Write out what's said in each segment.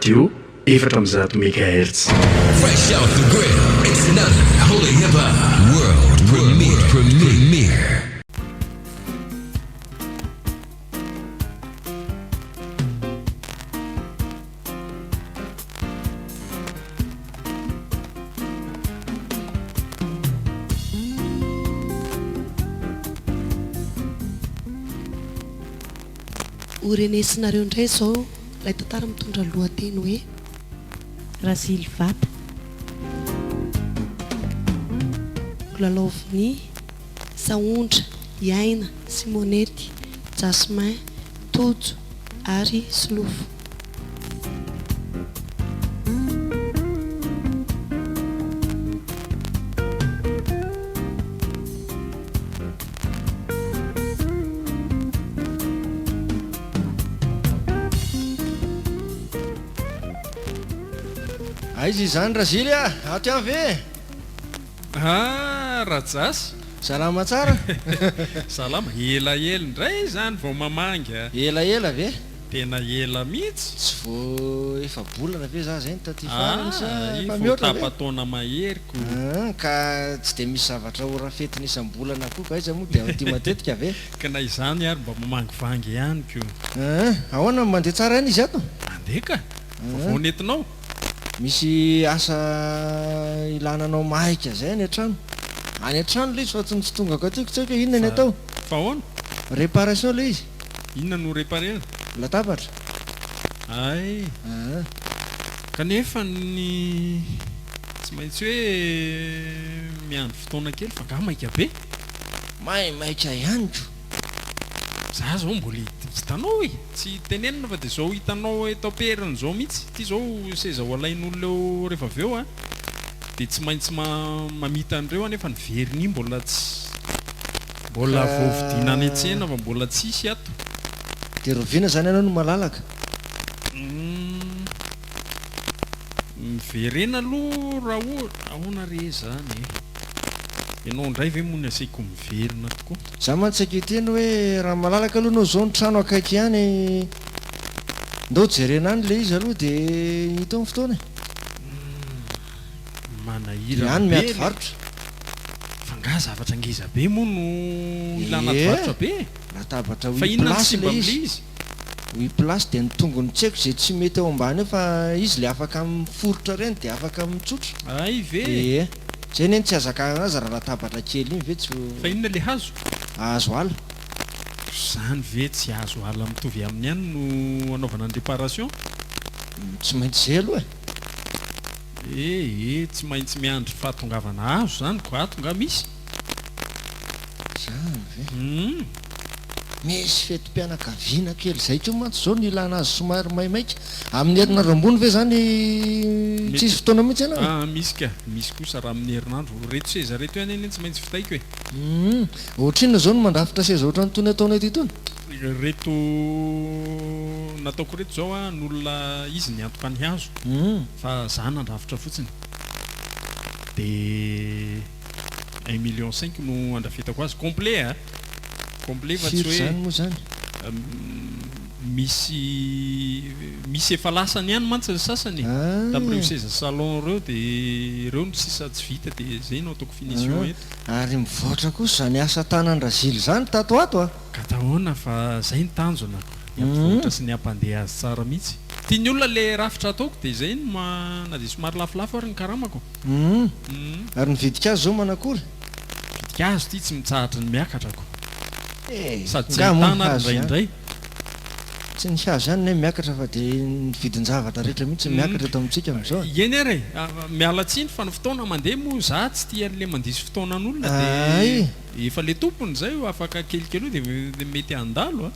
Radio 104 megahertz. Fresh off the grill, it's another Holy Hip Hop World Premiere. Premiere. Ho renesinareo indray izao ilay tantara mitondra ny lohateny hoe. Razily Vata. Lalaovin'i Sahondra, i Aina, Simonety, Jasmin, Tojo ary Solofo. Aiza izany Razily a! Ato ihany ve? Ah Rajass! Salama tsara? Salama, elaela indray izany vao mamangy a! Elaela ve? Tena ela mihitsy. Tsy vao efa-bolana ve za zay no taty farany sa Ah, efa vao mihoatra ve? tapa-taona mahery ko. Hum, ka tsy dia misy zavatra ho rafetina isam-bolana koa ka aiza moa dia aty matetika ve? Ka na izany ary mba mamangivangy ihany ko. Hum, ahoana, mandeha tsara ihany izy ato? Mandeha ka! Vaovao nentinao? Misy asa ilana anao maika zay any an-trano. Any an-trano ilay izy fa tsy ny tsy tongako aty ko tsy haiko hoe inona ny atao. Fa ahoana? Réparation ilay izy. Inona no réparer-na? Latabatra. Hay. Aa. Kanefa ny tsy maintsy hoe miandry fotoana kely fa angaha maika be? Maimaika ihany ko. Za zao mbola hitanao e! Tsy tenenina fa dia zao hitanao eto am-periny zao mihitsy. Ity zao seza ho alain'olona eo rehefa avy eo a! Dia tsy maintsy mamita an'ireo aho nefa ny vernis mbola tsy mbola vao vidiana any an-tsena fa mbola tsisy ato. Dia roviana izany ianao no malalaka? Humm. Miverena aloha raha ohatra, ahoana re izany e? Ianao indray ve moa no asaiko miverina tokoa? Za mantsy saika hiteny hoe raha malalaka aloha ianao izao ny trano akaiky ihany ndao jerena any ilay izy aloha dia hita eo ny fotoana e. Humm. Dia Manahirana any be miady le. varotra. Fa angaha zavatra ngeza be moa no ilana ady Ie. varotra be e? Latabatra Fa huit inona no place simba ilay amin'ilay izy. izy? Huit place dia ny tongony tsy haiko izay tsy mety ao ambany eo fa izy ilay afaka miforitra ireny dia afaka mitsotra. Hay ve? Ie. Izay anie no tsy ahazakana azy raha latabatra kely iny ve tsy ho. Fa inona ilay hazo? Hazo ala. Izany ve tsy hazo ala mitovy aminy ihany no anaovana ny réparation? Tsy maintsy izay aloha e. Ee, tsy maintsy miandry fahatongavana hazo izany ko ato nga misy? Izany ve? Humm. Misy fetim-pianakaviana kely izay koa mantsy izao no ilana azy somary maimaika. Amin'ny herinandro ambony ve izany Mety. tsisy fotoana mihitsy ianao e? Ah, misy ka. Misy kosa raha amin'ny herinandro. Ireto seza ireto ihany anie tsy maintsy vitaiko e. Humm. Ohatrinona izao no mandrafitra seza ohatran'itony ataonay ity itony? Ireto nataoko ireto izao an, olona izy niantoka ny hazo fa za nandrafitra fotsiny. Dia un million cinq no andrafetako azy, complet a! Complet fa tsy Firy hoe izany moa izany? Misy misy efa lasany ihany mantsy ny sasany e! Tamin'ireo seza salon ireo dia ireo no sisa tsy vita dia izay no ataoko finition eto. Ary mivoatra kosa izany asa tanan-dRazily izany tato ho ato a! Ka atahoana fa zay ny tanjona ko, ny hampivoatra sy ny hampandeha azy tsara mihitsy. Tian'ny olona le rafitra ataoko dia izay no ma na dia somary lafolafo ary ny karamako. Humm. Ary ny vidin-kazo zao manakory? Vidin-kazo ity tsy mitsahatra ny miakatra ko. Eh! Sady tsy Nga moa ny ahitana ary hazo ihany. indraindray. Tsy ny hazo ihany ne miakatra fa dia ny vidin-javatra rehetra mihitsy miakatra eto amintsika amin'izao e. Eny ary e! Miala tsiny fa ny fotoana mandeha moa za tsy tia an'le mandiso fotoana an'olona dia. Ay! Efa le tompony zay io afaka kelikely eo de mety handalo a.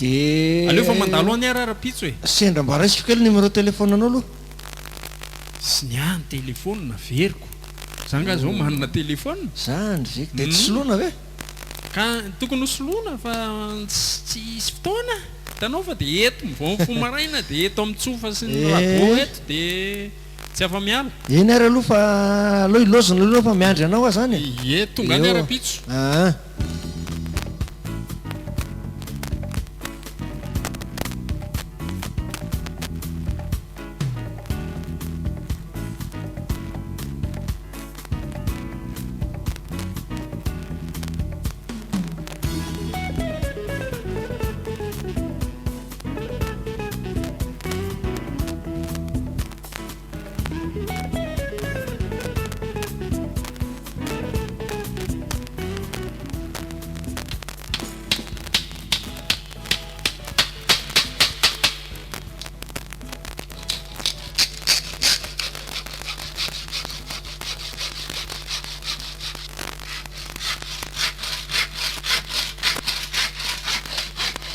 De. Aleo fa mandalo any ary rapitso e. Sendra mba raisiko kely numéro téléphone anao aloha. Sy ny ahy ny téléphone averiko. Za nga zao manana téléphone. Zany ve? De tsy soloina ve? Ka tokony ho soloina fa tsy hisy fotoana. Hitanao fa de eto vao mifoha maraina de eto amin'ny tsofa sy ny ragot eto de. Tsy afa-miala. Eny ary aloha fa aleo hilaozana aloha fa miandry anao aho zany e. Ie, tonga any aho rahampitso. Aa.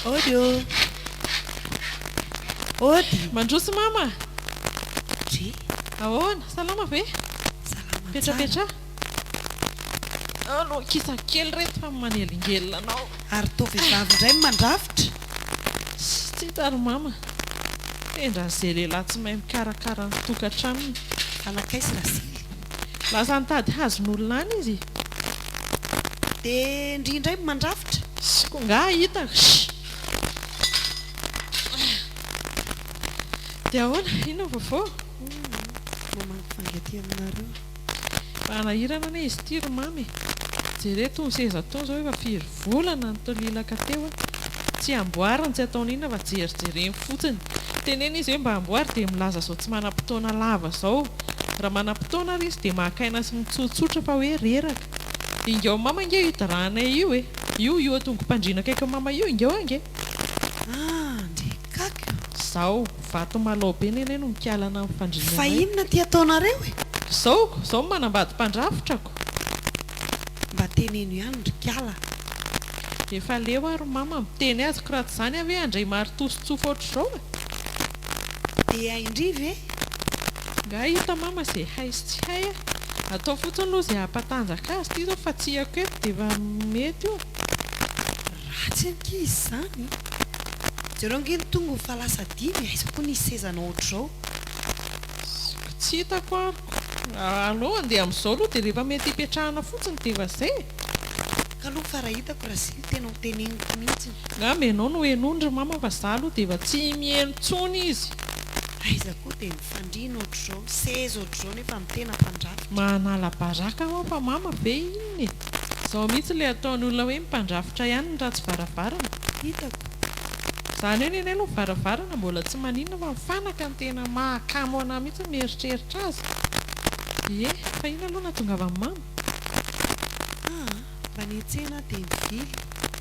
Ody ô! Ody! Mandroso mama! Dry! Ahoana? Salama ve? Salama tsara. Petrapetraha. Alou kisa kely reto fa manelingelina anao. Ary toa vehivavy indray no mandrafitra? Tsy hita ry mama. Sendran'izay lehilahy tsy mahay mikarakara ny tokantranony. Fa nankaiza Rasily? Lasa nitady hazon'olona any izy. Dia ndry indray no mandrafitra? Sy ko nga hitako. Shh. Dia ahoana? Inona ny vaovao? Mamangivangy aty aminareo. Manahirana anie izy ity ry mamy e! Jereo itony seza itony izao efa firy volana no tolilaka teo a! Tsy amboariny tsy ataony inona fa jerijereny fotsiny. Teneno izy hoe mba amboary dia milaza izao tsy manam-potoana lava izao. Raha manam-potoana ary izy dia maka aina sy mitsotsotra fa hoe reraka. Ingao mama ange io drap-nay io e! Io io tongo-pandriana akaikin'i mama io ingao ange! Ah! Ndry gaga io! Zao, vato malao be nenay no mikalana amin'ny fandriana Fa anay. inona ty ataonareo e? Zao, zao no manambady mpandrafitra ko. Mba teneno ihany ry kala. Efa leo aho ry mama miteny azy ko raha tsy izany aho ve handray maritoa sy tsofa ohatr'izao e? Dia hain-dry ve? Nga hita mama ze hay sy tsy hay a! Atao fotsiny aloha ze hampatanjaka azy ty zao fa tsy haiko eto dia efa mety io. Ratsy ankia izy izany. Jereo ange ny tongony fa lasa dimy, aiza koa nisy sezanao ohatr'izao. Tsy hitako ary ko. Aleo andeha amin'izao aloha dia rehefa mety hipetrahana fotsiny dia efa zay e. Kaloha fa raha hitako Rasily tena ho teneniko mihitsy. Angamba ianao no henoiny ry mama fa za aloha dia efa tsy miheno intsony izy. Aiza koa dia mifandrina ohatr'izao, seza ohatr'izao nefa ny tena mpandrafitra. Manala baraka aho fa mama ve inona e? Izao mihitsy ilay ataon'ny olona hoe ny mpandrafitra ihany no ratsy varavarana. Hitako. Izany hoe nenay aloha ny varavarana mbola tsy maninona fa ny fanaka no tena mahakamo anah mihitsy ny mieritreritra azy. Ie, fa inona aloha nahatongavan'i mama? Aa, mba niantsena aho dia nivily.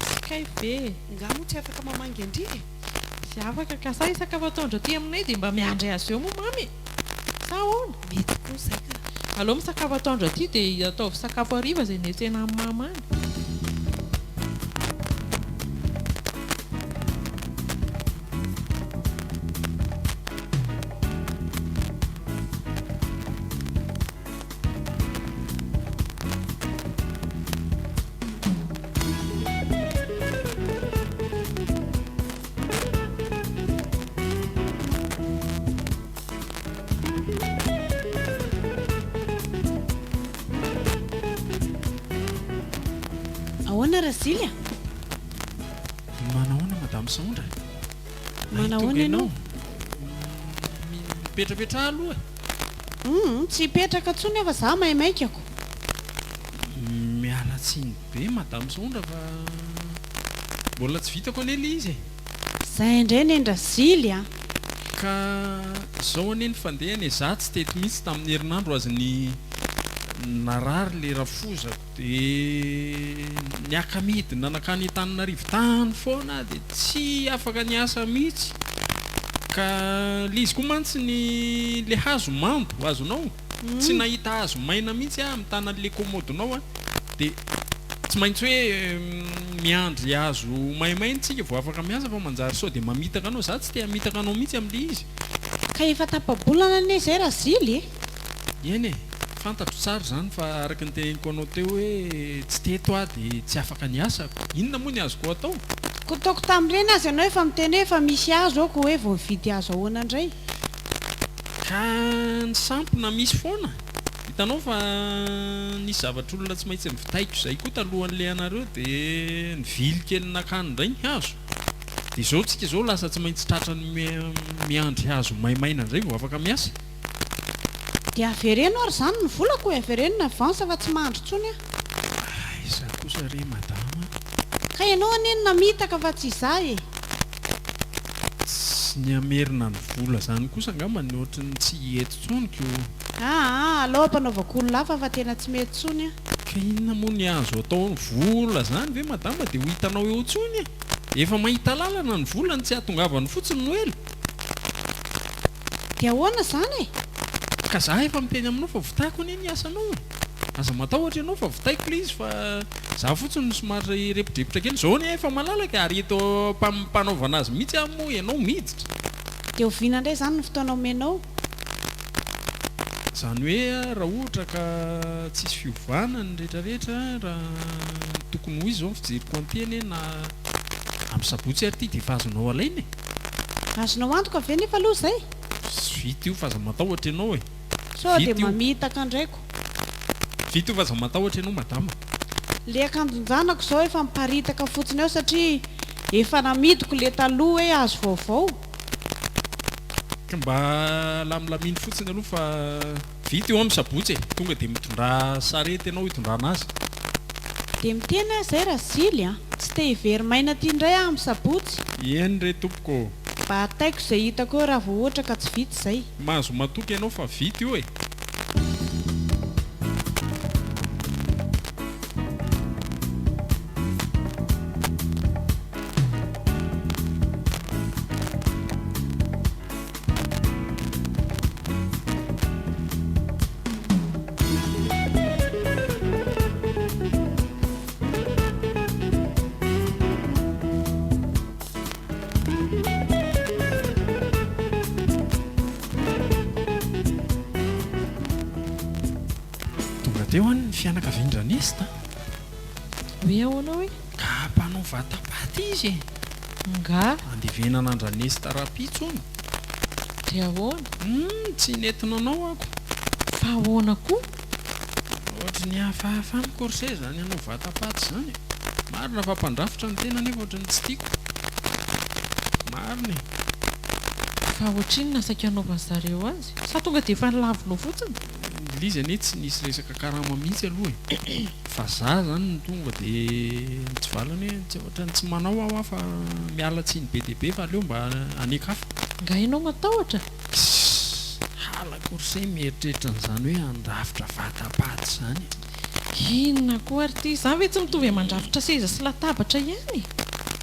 Tsy kay ve e? Nga moa tsy afaka mamangy an-dry e? Tsy afaka ka, sa hisakafo atoandro aty aminay dia mba miandry azy eo moa mama e? Sa ahoana? Mety koa izay ka. Aleo misakafo atoandro aty dia ataovy sakafo hariva izay niantsenan'i mama any. Ahoana Razily a? Manahoana Madame Sahondra? Manahoana ianao? Mipetrapetraha aloha e. Humm, tsy hipetraka intsony aho fa za maimaika ko. Miala tsiny be Madame Sahondra fa mbola tsy vitako anie ilay izy e. Zay indray nen-dRazily a! Ka zao anie ny fandehany e, za tsy teto mihitsy tamin'ny herinandro azy ny narary le rafozako de niaka-midina nankany Antananarivo tany foana aho de tsy afaka niasa mihitsy ka le izy koa mantsy ny le hazo mando azonao Tsy nahita hazo maina mihitsy aho mitana an'le commode-nao a, dia tsy maintsy hoe miandry hazo maimaina tsika vao afaka miasa fa manjary sao dia mamitaka anao, za tsy te hamitaka anao mihitsy amin'le izy. Ka efa tapa-bolana anie izay Razily e! Eny e, fantatro tsara izany fa araka ny teneniko anao teo hoe tsy teto aho dia tsy afaka niasa ko, inona moa ny azoko atao? Ko taoko tamin'ireny aza ianao efa miteny hoe efa misy hazo ao ko hoe vao nividy hazo ahoana indray? Ka ny sampona misy foana. Hitanao fa nisy zavatr'olona tsy maintsy nivitaiko izay koa talohan'ilay anareo dia nivily kely nakany indray ny hazo. Dia izao tsika izao lasa tsy maintsy tratran'ny miandry hazo maimaina indray vao afaka miasa. Dia avereno ary izany ny volako e, avereno ny avance fa tsy mahandry intsony aho. Aiza kosa re madama a. Ka ianao anie no namitaka fa tsy izaho e. Tsy ny hamerina ny vola zany kosa angamba ny ohatry ny tsy hety tsony ko. Aa aleo ampanaovako olona hafa fa tena tsy mety tsony a. Ka inona moa ny azo atao ny vola zany ve madama dia ho hitanao eo tsony e! Efa mahita lalana ny vola ny tsy hahatongavany fotsiny no ela. Dia ahoana zany e? Ka za efa miteny aminao fa vitako anie ny asanao e! Aza matahotra ianao fa vitaiko le izy fa. Za fotsiny no somary repodrepotra kely. Zao anie efa malalaka ary eto am-panaovana azy mihitsy aho moa ianao miditra. Dia oviana indray izany ny fotoana omenao? Izany hoe raha ohatra ka tsisy fiovana ny rehetrarehetra raha ny tokony ho izy izao ny fijeriko an'ity anie na amin'ny sabotsy ary ity dia efa azonao alaina e! Azonao antoka ve nefa aloha izay? Vita io fa aza matahotra ianao e! Sao dia Vita io. mamitaka indray ko. Vita io fa aza matahotra ianao madama. Le akanjon-janako izao efa miparitaka fotsiny ao satria efa namidiko le taloha hoe azo vaovao. Ka mba lamilamino fotsiny aloha fa vita io amin'ny sabotsy e! Tonga dia mitondrà sarety ianao hitondrana azy. Dia miteny aho izay Razily a! Tsy te hivery-maina aty indray aho amin'ny sabotsy. Eny re tompoko ô! Mba ataiko izay hitako eo raha vao ohatra ka tsy vita izay. Mahazo matoky ianao fa vita io e! Tonga teo any ny fianakavian-dRanesta a! Hoe ahoana hoe? Ka mpanao vata-paty izy e! Nga? Andevenana an-dRanesta rahampitso hono. Dia ahoana? Humm, tsy nety nanao ako. Fa ahoana koa? Ohatry ny hafahafa amiko ry se izany hanao vata-paty izany e! Marina fa mpandrafitra ny tena nefa ohatry ny tsy tiako. Marina e! Fa ohatrinona saika hanaovan'ny zareo azy? Sa tonga dia efa nolavinao fotsiny? Ilay izy anie tsy nisy resaka karama mihitsy aloha e! Fa za zany no tonga de nitsivalana hoe tsy ohatran'ny tsy manao aho fa miala tsiny be dia be fa aleo mba any an-kafa. Nga ianao matahotra? Tssy! Halako ry se mieritreritra an'izany hoe handrafitra vata-paty izany e! Inona koa ary ity? Izany ve tsy mitovy amin'ny mandrafitra seza sy latabatra ihany e?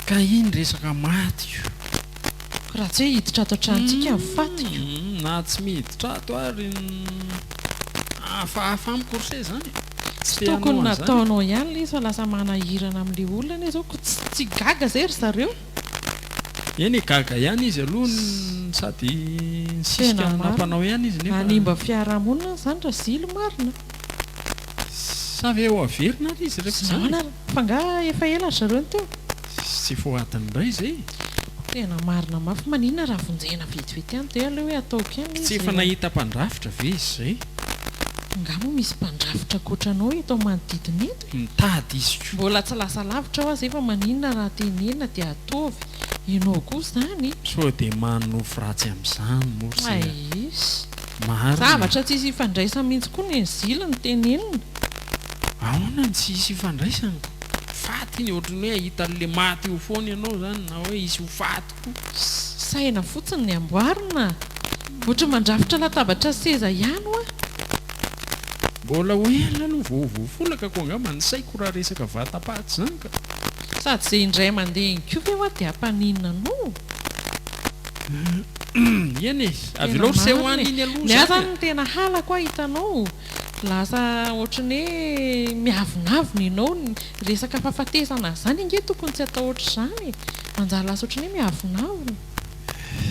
Ka iny resaka maty io. Raha tsy hoe hiditra ato an-tranontsika ny fatiko. Humm na tsy miditra ato ary hafahafa amiko ry se izany e! Tsy Te hanao tokony an'izany e! nataonao ihany ilay izy fa lasa manahirana amin'ilay olona anie izao ko tsy tsy gaga izay ry zareo. Eny e gaga ihany izy aloha sady nisisika Tena marina. nampanao ihany izy nefa. Hanimba fiarahamonina izany Razily marina. Sa ve ho averina ary izy rehefa izany e? Nahoana ary? Fa angaha efa ela ry zareo no teo? Tsy efa ho adiny iray izay e? Tena marina mafy, maninona raha vonjena vetivety ihany dia aleo hoe ataoko ihany Tsy izy efa rehefa. nahita mpandrafitra ve izy izay? Angaha moa misy mpandrafitra ankoatranao eto manodidina eto e? Mitady izy ko. Mbola tsy lasa lavitra hoa zay fa maninona raha tenenina dia ataovy, ianao koa izany? Sao dia manonofy ratsy amin'izany moa ry se a! Aiiss. Marina e! Zavatra tsisy ifandraisany mihitsy koa ny an'i Zily no tenenina. Ahoana no tsy hisy ifandraisany ko? Faty iny, ohatran'ny hoe hahita an'le maty eo foana ianao zany na hoe hisy ho faty koa. Saina fotsiny ny amboarina. Ohatran'ny mandrafitra latabatra sy seza ihany hoa. Mbola ho ela aloha vao ho voafolaka ko angamba ny saiko raha resaka vata-paty zany ka. Sady izay indray mandeha iny koa ve hoa dia hampaninona anao? Eny e, Tena avelao ry seho marina any e. iny aloha Ny ahy zany zany e. ny tena halako hoa hitanao. Lasa ohatran'ny hoe miavonavona ianao, ny resaka fahafatesana izany ange tokony tsy atao ohatr'izany e! Manjary lasa ohatran'ny hoe miavonavona.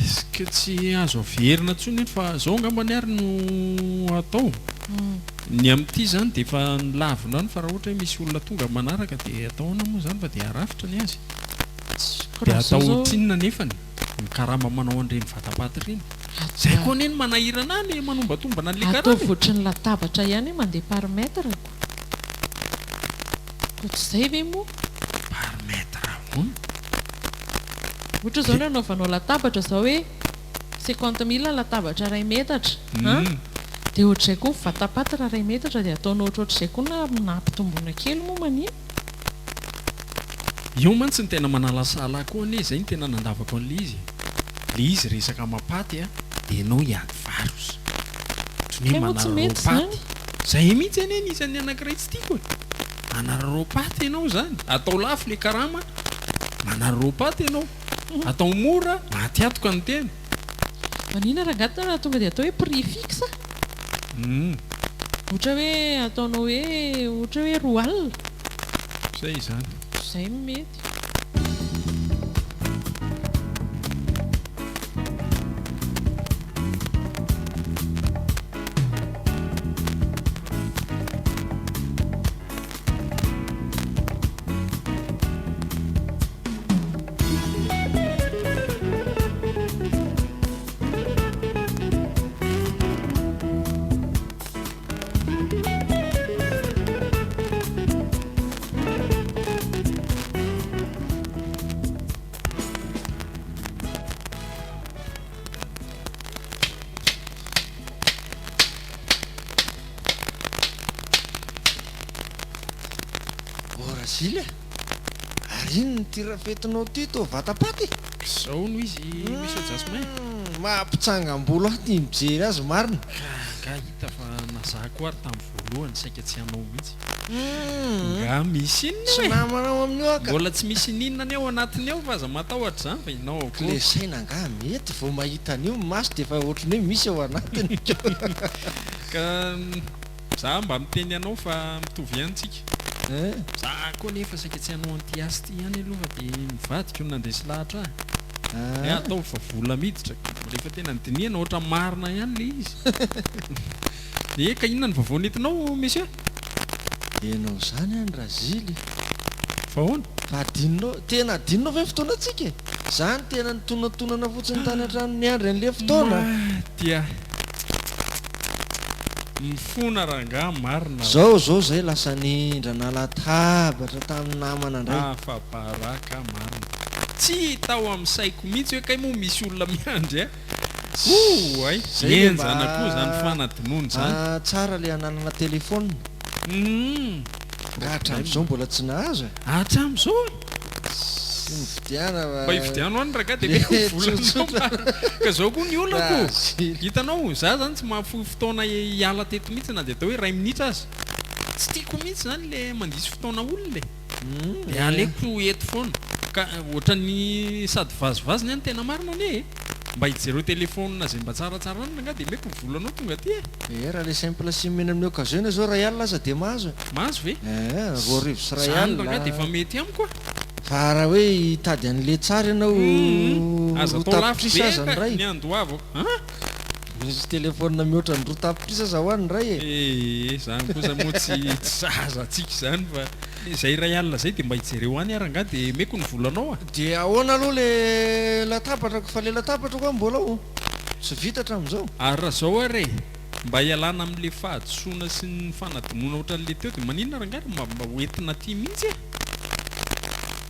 Est-ce que tsy azo averina intsony iny fa zao angambany ary no atao, ny amin'ity izany dia efa nolavina any fa raha ohatra hoe misy olona tonga manaraka dia atao ahoana moa izany fa dia arafitra ny azy. Dia Raha atao zao zao. ohatrinona nefany ny karama manao an'ireny vata-paty ireny? Zay koa anie no manahirana ahy le manombatombana an'le karama Ataovy e! ohatry ny latabatra ihany hoe mandeha par mètre ko. Koa tsy izay ve moa? Par mètre ahoana? Ohatra izao Le. ny anaovanao latabatra izao hoe 50 000 ny latabatra iray metatra an! Dia ohatr'izay koa ny vata-paty raha iray metatra dia ataonao ohatrohatr'izay koa na na ampitomboina kely moa maninona? Io mantsy no tena manalasala ahy koa anie, zay no tena nandavako an'le izy e! Le izy resaka mapaty a, de enao hiady varotra. Ohatran'ny hoe Kay moa tsy mety manararaopaty. izany. Zay mihitsy anie ny isan'ny anankiray tsy tiako e! Manararaopaty enao zany, atao lafo le karama, manararaopaty enao, atao mora, maty atoka ny tena. Maninona rangahy raha tonga dia atao hoe prix fixe? Ohatra hoe ataonao hoe ohatra hoe 20 alina. Zay izany. Zay no mety. Oh Razily a! Ary inona ity rafetinao ity toa vata-paty e? Zao no izy Monsieur Jasmin. Mampitsangam-bolo ahy ity mijery azy marina. Ka nga hita fa nazako ary tamin'ny voalohany saika tsy hanao mihitsy. Nga misy inona Tsy e? namanao amin'io aho ka. Mbola tsy misy ininona anie ao anatiny ao fa aza matahotra izany fa ianao ao koa. Kle saina angaha mety vao mahita an'io ny maso dia efa ohatran'ny hoe misy ao anatiny. Ka za mba miteny anao fa mitovy ihany tsika. Za koa nefa saika tsy hanao an'ity asa ity ihany aloha fa dia ny vadiko no nandresy lahatra ahy. Hoe ataovy fa vola miditra. Rehefa tena nodinihana ohatran'ny marina ihany ilay izy. Ee ka inona ny vaovao nentinao monsieur? Enao zany any Razily. Fa ahoana? Fa adinonao, tena adinonao ve ny fotoanantsika e? Za ny tena nitonantonana fotsiny tany an-trano niandry an'le fotoana. Maty ahy. Mifona rangaha marina a. Zao zao zay lasa nindrana latabatra tamin'ny namana ndray. Afa-baraka marina. Tsy tao amin'ny saiko mihitsy hoe kay moa misy olona miandry ahy. Oay! Zay le mba Henjana koa zany fanadinoana zany. Tsara le ananana telephone. Humm. Nga hatramin'izao mbola tsy nahazo e? Hatramin'izao e? Tsy nividiana fa. Mba hividiano any ragah dia mety ho volanao marina. Ka zao koa ny olako. Hitanao, za zany tsy mahafoy fotoana hiala teto mihitsy na dia atao hoe iray minitra aza. Tsy tiako mihitsy zany le mandiso fotoana olona e. Dia aleoko eto foana. Ka ohatran'ny sady vazivazy ny ahy no tena marina anie e. Mba hijereo telephone izay mba tsaratsara any rangah dia meko ny volanao tonga aty e. Ee raha le simple sim eny amin'ny occasion anie zao iray alina aza dia mahazo e. Mahazo ve? Ee, 2000 sy iray Zany alina. rangah dia efa mety amiko a. Fa raha hoe hitady an'le tsara ianao Aza roa atao lafo tapitrisa be aza ny ka iray. ny andoavako an! Misy telephone mihoatra ny 2 tapitrisa aza hoa ny iray e. Ee, zany kosa moa tsy tsy sahaza antsika izany fa izay iray alina izay dia mba hijereo any ary angaha dia omeko ny volanao a. Dia ahoana aloha le latabatrako fa le latabatrako an mbola ao tsy vita hatramin'izao. Ary raha zao ary e, mba hialana amin'le fahadisoana sy ny fanadinoana ohatran'le teo dia maninona rangahy raha mba mba ho entina aty mihitsy e?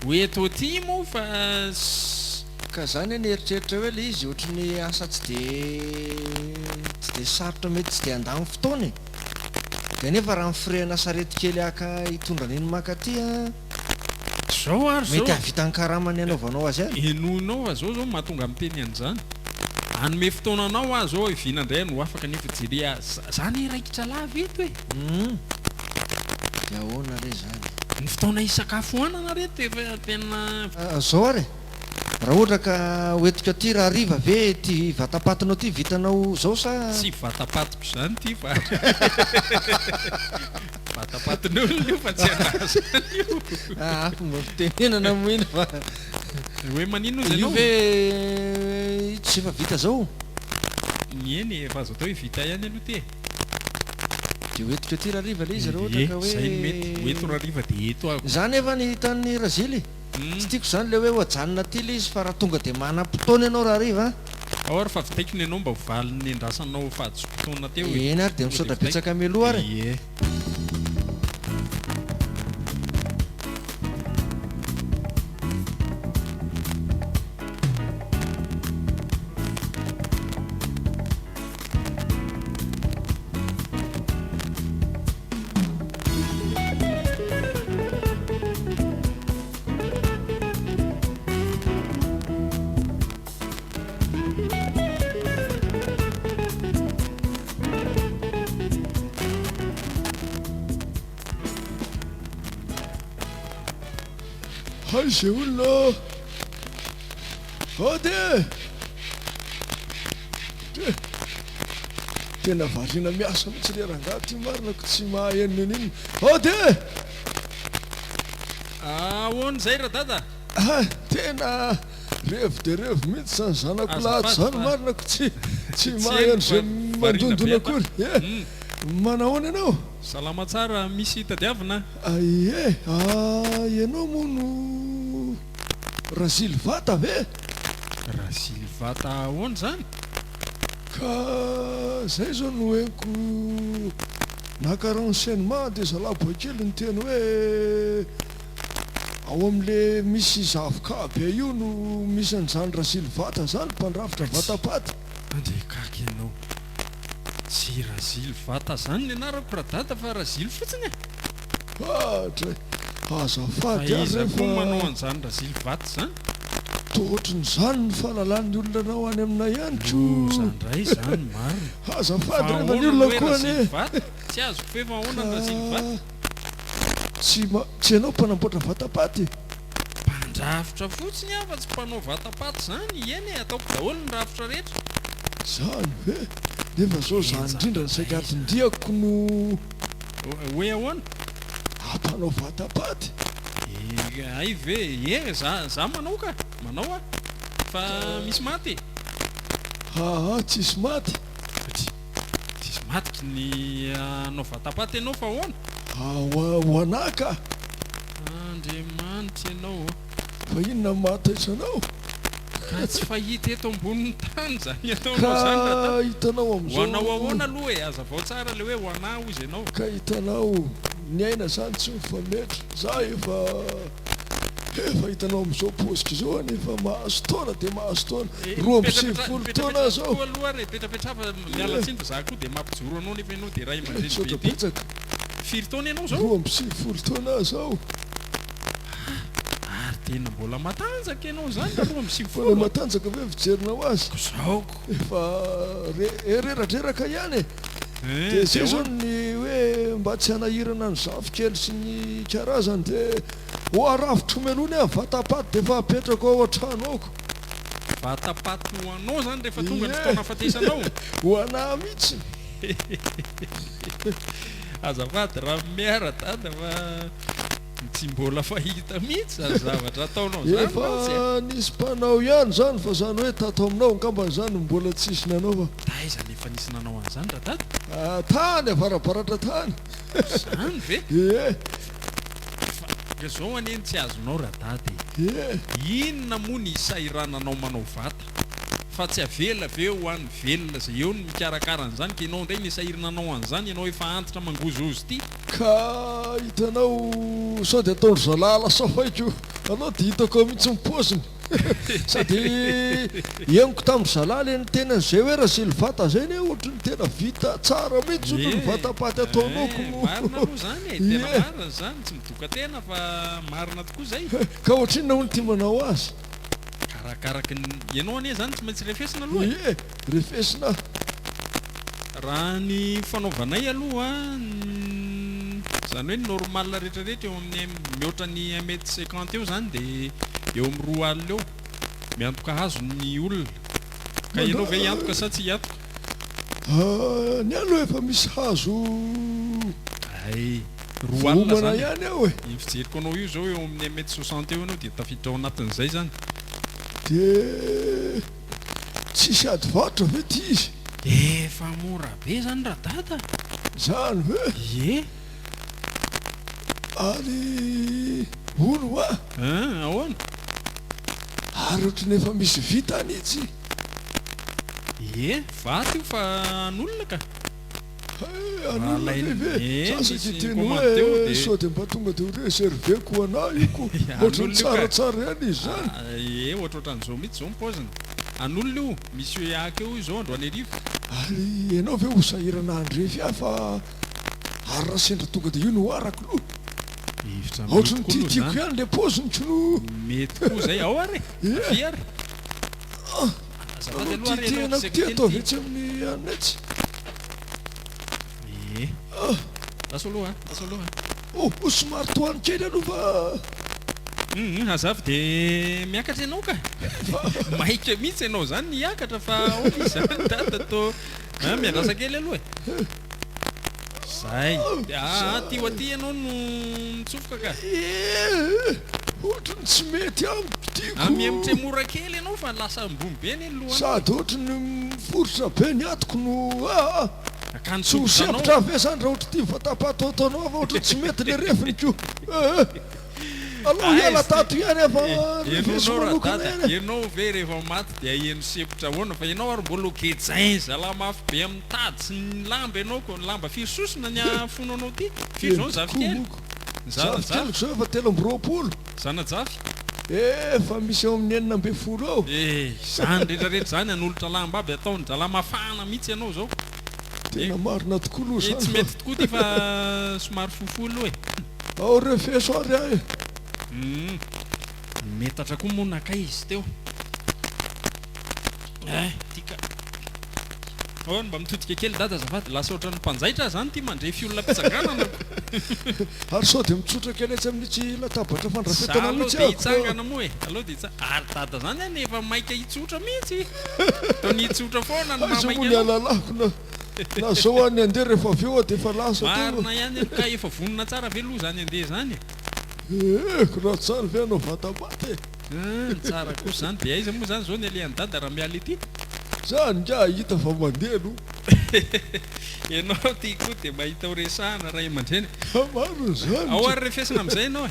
Ho eto aty moa fa s. Ka za anie nieritreritra hoe le izy ohatry ny asa tsy de tsy de sarotra mety tsy de handany fotoana e! De nefa raha ny frais-na sarety kely haka hitondra an'iny mankaty an! Zao ary zao. Mety hahavita ny karamany hanaovanao azy any. Henoinao fa zao zao mahatonga miteny an'izany. Hanome fotoana anao aho zao hiviana indray no afaka nefa jere ahy za anie raikitra lava eto e. Humm. Dia ahoana re zany e. Ny fotoana hisakafoanana reto efa tena. Zao ary e. Raha ohatra ka ho entiko aty rahariva ve ity vatapatinao ity vitanao zao sa. Tsy vatapatiko izany ity fa. Vatapatin'olona io fa tsy anà zany io. Ah, fomba fitenenana moa iny fa. Hoe maninona ozy Io ianao? ve tsy efa vita zao? Ny eny e, efa azo atao hoe vita ihany aloha ity e. Dia ho entiko aty rahariva ilay izy raha ohatra Ie, ka hoe. zay no mety, ho eto rahariva dia eto aho. Za nefa ny hitan'i Razily. Tsy tiako izany ilay hoe ho ajanona aty ilay izy fa raha tonga dia manam-potoana ianao rahariva an. Ao ary fa vitaiko ny anao mba ho valin'ny nendrasanao fahadisoam-potoana teo e. Eny ary dia Tonga dia misaotra vitaiko. betsaka mialoha ary e. Ie. Hay ze olona Ody e! Tena variana miasa mihitsy le rangahy ty marina ko tsy mahay an'inona inona. Ody e! Ahoana izay Radada? Ah, tena revo dia revo mihitsy izany zanako lahy Azafady izany fa marina ko tsy tsy tsy mahay henoko an'izay fa variana mandondona be ato akory aho. eh! Manahoana ianao? Salama tsara, misy tadiavina? Ie, ah, ianao moa no Razilivata ve? Razilivata ahoana izany? Ka zay zao no henoko naka renseignement de zalahy boaikely niteny hoe ao amle misy zavoka be io no misy an'izany Razilivata zany mpandrafitra vatapaty. Andeha gaga ianao. Tsy Razily vata zany ny anarako radada fa Razily fotsiny e! Adray! Fa Azafady ary iza re koa fa. manao an'izany Razily vata zany? Toa ohatrin'izany ny fahalalan'ny olona anao any aminay any ko. Loza ndray zany marina. Fa Azafady re fa ny ahoana ny olona hoe koa Razily anie. vata? Tsy azoko ve fa ahoana Ka ny Razily vata? tsy ma tsy ianao mpanamboatra vatapaty? Mpandrafitra fotsiny aho fa tsy mpanao vatapaty zany, eny e, ataoko daholo ny rafitra rehetra. Zany ve? Nefa zao zany Henjana indrindra ny saika indray izany. atin-diako no. Hoe ahoana? Hampanao vatapaty? E, hay ve? E, za, za manao ka, manao aho. Fa misy maty e. Aa, tsisy maty? Tsy, tsisy maty ny hanao vatapaty ianao fa ahoana? Ho, ho anà ka. Andriamanitra ianao ô. Fa inona no mahataitra anao? Ka tsy fahita eto ambonin'ny tany izany ataonao Ka izany Radama. hitanao Ho amin'izao. anao ahoana aloha e? Hazavao tsara ilay hoe ho anà hozy ianao. Ka hitanao, ny aina izany tsy mifametra. Za efa, efa hitanao amin'izao paoziko izao anie efa mahazo taona dia mahazo taona. Eh, 92 taona aho mipetrapetra izao. tokoa aloha ary e, mipetrapetraha fa miala Eh. tsiny fa za koa dia mampijoro anao nefa ianao dia ray aman-dreny be Misaotra ity. betsaka. Firy taona ianao izao? 92 taona aho izao. Ary tena mbola matanjaka ianao izany raha Mbola 92 a! matanjaka ve fijerinao azy? Zaoko. Efa re reradreraka ihany e! Eh, Dia dia zay zao ahoana? ny hoe mba tsy hanahirana ny zafikely sy ny karazany dia ho arafitro mialoha ny ahy vatapaty dia efa apetrako ao an-trano ao ko. Vatapaty ho anao izany rehefa tonga ny Ie! fotoana hahafatesanao? Ho anah mihitsy. Azafady Ramea Radada fa Tsy mbola fahita mihitsy zany zavatra ataonao zany Efa mantsy e! nisy mpanao ihany zany fa zany hoe tato aminao angambany zany no mbola tsisy nanao fa. Taiza no efa nisy nanao an'izany radada? Ah, tany avarabaratra tany. Zany ve? Ie. Fa ka zao anie no tsy azonao radada e! Ie. Inona moa ny isahirananao manao vata? Fa tsy avela ve ho an'ny velona zay eo ny mikarakara an'izany ka ianao indray ny isahirinanao an'izany ianao efa antitra mangozohozo ty? Ka hitanao sao dia ataon-dry zalahy lasa faiko anao dia hitako ao mihitsy ny paoziny. Sady henoko tamin-dry zalahy ilay niteny an'izay hoe Rasilvata izay anie ohatry ny tena vita tsara mihitsy hono ny Ie, vatapaty ataonao eh, ko. marina aloha izany e, tena Ie. marina izany, tsy midoka tena fa marina tokoa izay. Ka ohatrinona hono ity manao azy? Arakaraky ny, ianao anie izany tsy maintsy refesina aloha e. Ie, refesina. Raha ny fanaovanay aloha, izany hoe ny normal rehetra rehetra eo amin'ny mihoatra ny un mètre cinquante eo izany dia eo amin'ny roa alina eo miantoka hazo ny olona. Ka ianao ve hiantoka sa tsy hiantoka? Ny ahy aloha efa misy hazo Hay, roa alina voaomana izany e. ihany aho e. Iny fijeriko anao io izao eo amin'ny un mètre soixante eo ianao dia tafiditra ao anatin'izay izany. Dia tsisy ady varotra ve ty izy? Efa mora be zany radada a! Zany ve? Ie. Ary hono hoa? Hein, ahoana? Ary ohatran'ny efa misy vita any itsy? Ie, vato io fa an'olona ka. Hay, Raha an'olona ve alain'ny ve? Ie, Za saika nisy hiteny commande teo hoe dia sao dia mba tonga dia ho reserver-ko ho anah io ko. Ohatran'ny An'olona io ka. tsaratsara ihany izy zany. Ie, ohatrohatran'izao mihitsy izao ny paoziny. An'olona io, misy EAC eo io izao androany hariva. Ary ianao ve ho sahirana handrefy ahy fa ary raha sendra tonga dia io no arako lo. Hevitra mety Ohatran'ny koa aloha tiatiako izany. ihany le paoziny ko. Mety koa izay, ao ary e! Ie. Avia ary. Azafady Aleo aloha ary ianao titihanako tsy ity haiko teny ataovy ity. etsy amin'ny anona etsy. Ie. Lasa aloha a, lasa aloha a. Oh, oh, somary tohano kely aloha fa. Hum, hazava dia miakatra ianao ka. Maika mihitsy ianao izany ny hiakatra fa ahoana izy izany dada tô. Ah, miandrasa kely aloha e. Zay. Dia aa aty ho aty ianao no mitsofoka ka. Ee, ohatry ny tsy mety amiko ity ko. Ah, mihemotra mora kely ianao fa lasa ambony be anie ny lohanao. Sady ohatry ny miforitra be ny atiko no aa. Akanjo Tsy ho tsobokanao. sempotra ve zany raha ohatry ity vatapaty ataonao fa ohatry ny tsy mety le refiny ko. Ee. Alao hiala tato ihany aho fa refeso Enonao manokana radada, ihany e. enao ve rehefa maty dia heno sempotra ahoana fa enao ary mbola ho gejain zalahy mafy be amin'ny tady sy ny lamba enao ko, ny lamba firy sosona ny ahafono anao ty? Firy zao ny Eny tokoa zafikely? moko. Ny za- Zafikeliko zao efa 23. Zanajafy? Efa misy eo amin'ny 16 eo. Eh, izany rehetra rehetra izany hanolotra lamba aby ataon dralahy mafana mihitsy ianao zao. Tena marina tokoa aloha Eh, izany tsy fa. mety tokoa ty fa somary fohifohy aloha e. Ao refeso ary aho e. Humm. Ny metatra koa moa nakay izy teo. Eh, ty ka. Oh, mba mitodika kely dada azafady, lasa ohatran'ny mpanjaitra aho zany ty mandrefy olona am-pitsanganana. Ary sao dia mitsotra kely etsy amin'itsy latabatra Za fandrafetana aloha mihitsy dia aho ko. hitsangana moa e. Aleo dia hitsa-, ary dada zany anie efa maika hitsotra mihitsy. Toa ny hitsotra foana no Aiza maha moa maika ny anao. alalako na na zao aho ny handeha rehefa avy eo aho dia efa lasa teo. Marina ihany aloha ka efa vonona tsara ve aloha zany handeha zany e? Ee, raha tsara ve hanao vata-maty e? Hum, tsara kosa zany. Dia aiza moa zany zao ny alehan'i dada raha miala ety? Zany nga hita fa mandeha aloha. Ianao ty koa dia mahita ho resahana ray aman-dreny. Fa marina zany Ao ka. ary refesina amin'izay ianao e.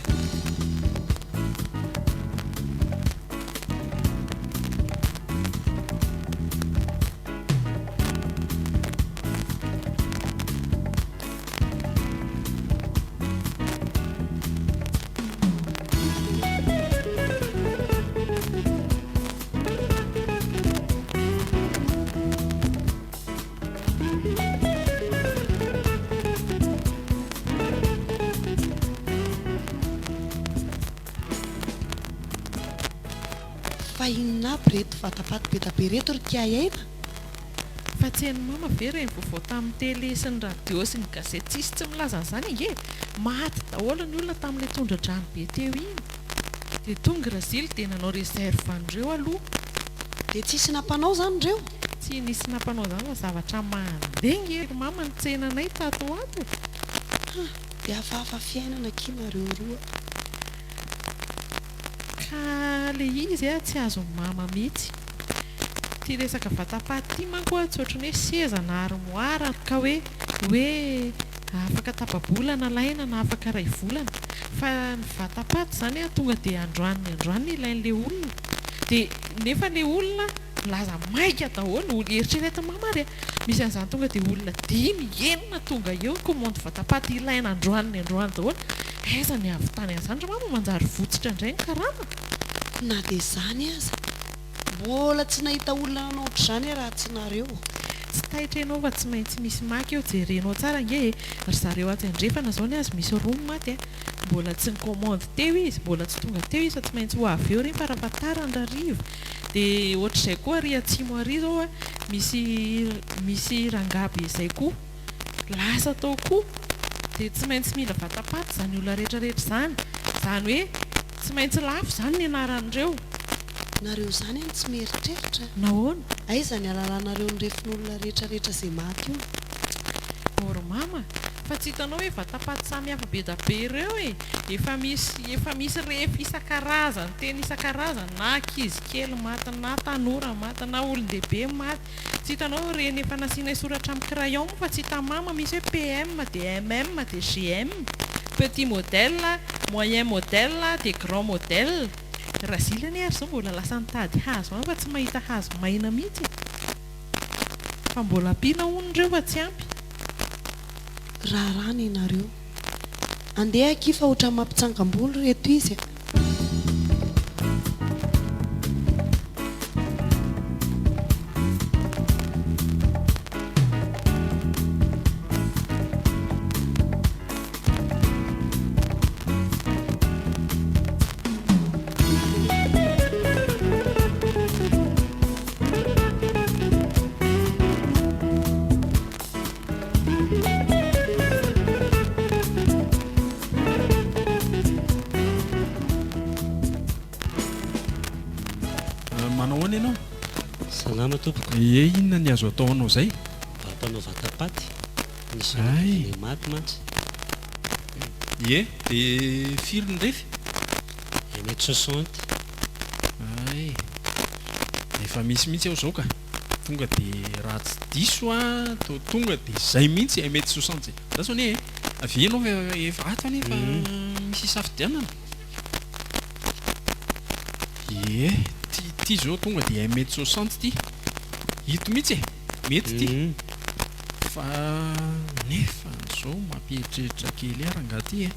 Fa inona aby reto vatapaty be da be reto ry kiahy aina? Fa tsy hain'i mama ve ireny vaovao tamin'ny télé sy ny radio sy ny gazety tsisy tsy milaza an'izany ange e! Maty daholo ny olona tamin'ilay tondra-drano be teo iny. Dia tonga i Razily dia nanao réserve an'ireo aloha. Dia tsisy nampanao izany ireo? Tsy nisy nampanao izany fa zavatra mandeha ange ry mama ny tsenanay tato ho ato e! Ha! Dia hafahafa fiainana akia nareo roa. Ka le izy a tsy azon'i mama mihitsy. Ity resaka vatapaty ity manko a tsy ohatran'ny hoe seza na armoire ka hoe hoe afaka tapa-bolana alaina na afaka iray volana. Fa ny vatapaty izany a tonga dia androany ny androany no ilain'ilay olona. Dia nefa ilay olona Milaza maika daholo, ol eritreretin'i mama ary a! Misy an'izany tonga dia olona dimy, enina tonga eo commande vatapaty ilaina androany ny androany daholo, aiza ny hahavitany an'izany ry mama, manjary votsotra indray ny karama. Na dia izany aza, mbola tsy nahita olona nanao ohatr'izany aho raha tsy nareo. Tsy taitra ianao fa tsy maintsy misy maka eo, jerenao tsara ange e! Ry zareo atsy andrefana izao ny azy misy roa ny maty a! Mbola tsy ni-commande teo izy, mbola tsy tonga teo izy fa tsy maintsy ho avy eo ireny farafahatarany rahariva. Dia ohatr'izay koa ary atsimo ary izao a, misy misy rangahy be izay koa lasa tao koa, dia tsy maintsy mila vatapaty izany olona rehetra rehetra izany, izany hoe tsy maintsy lafo izany ny anaran'ireo. Nareo izany any tsy mieritreritra? Nahoana? Aiza ny halalanareo ny refin'olona rehetra rehetra izay maty io? Ô ry mama, fa tsy hitanao hoe vatapaty samy hafa be da be ireo e! Efa misy efa misy refy isan-karazany, teny isan-karazany, na ankizy kely maty, na tanora maty, na olon-dehibe maty. Tsy hitanao ireny efa nasianay soratra amin'ny crayon moa fa tsy hitan'i mama misy hoe PM dia MM dia GM, petit modèle, moyen modèle dia grand modèle. Razily anie ary izao mbola lasa nitady hazo any fa tsy mahita hazo maina mihitsy e! Fa mbola ampiana hono ireo fa tsy ampy. Raharaha nenareo. Andeha akia fa ohatran'ny mampitsangam-bolo reto izy a. Manao ahoana ianao? Salama tompoko. Ie, inona ny azo atao anao izay? Mba mpanao vatapaty. Nisy Hay. fianakavianay maty mantsy. Ie, dia firy ny refy? Un mètre soixante. Hay. Efa misy mihitsy aho izao ka. Tonga dia raha tsy diso aho toa tonga dia izay mihitsy un mètre soixante izay. Andraso anie e. Avia ianao fa efa ato anie fa misy isafidianana. Ie, ty ty izao tonga dia un mètre soixante ty. Ito mihitsy e. Mety ity. Fa nefa zao mampieritreritra kely ahy rangaha ty e.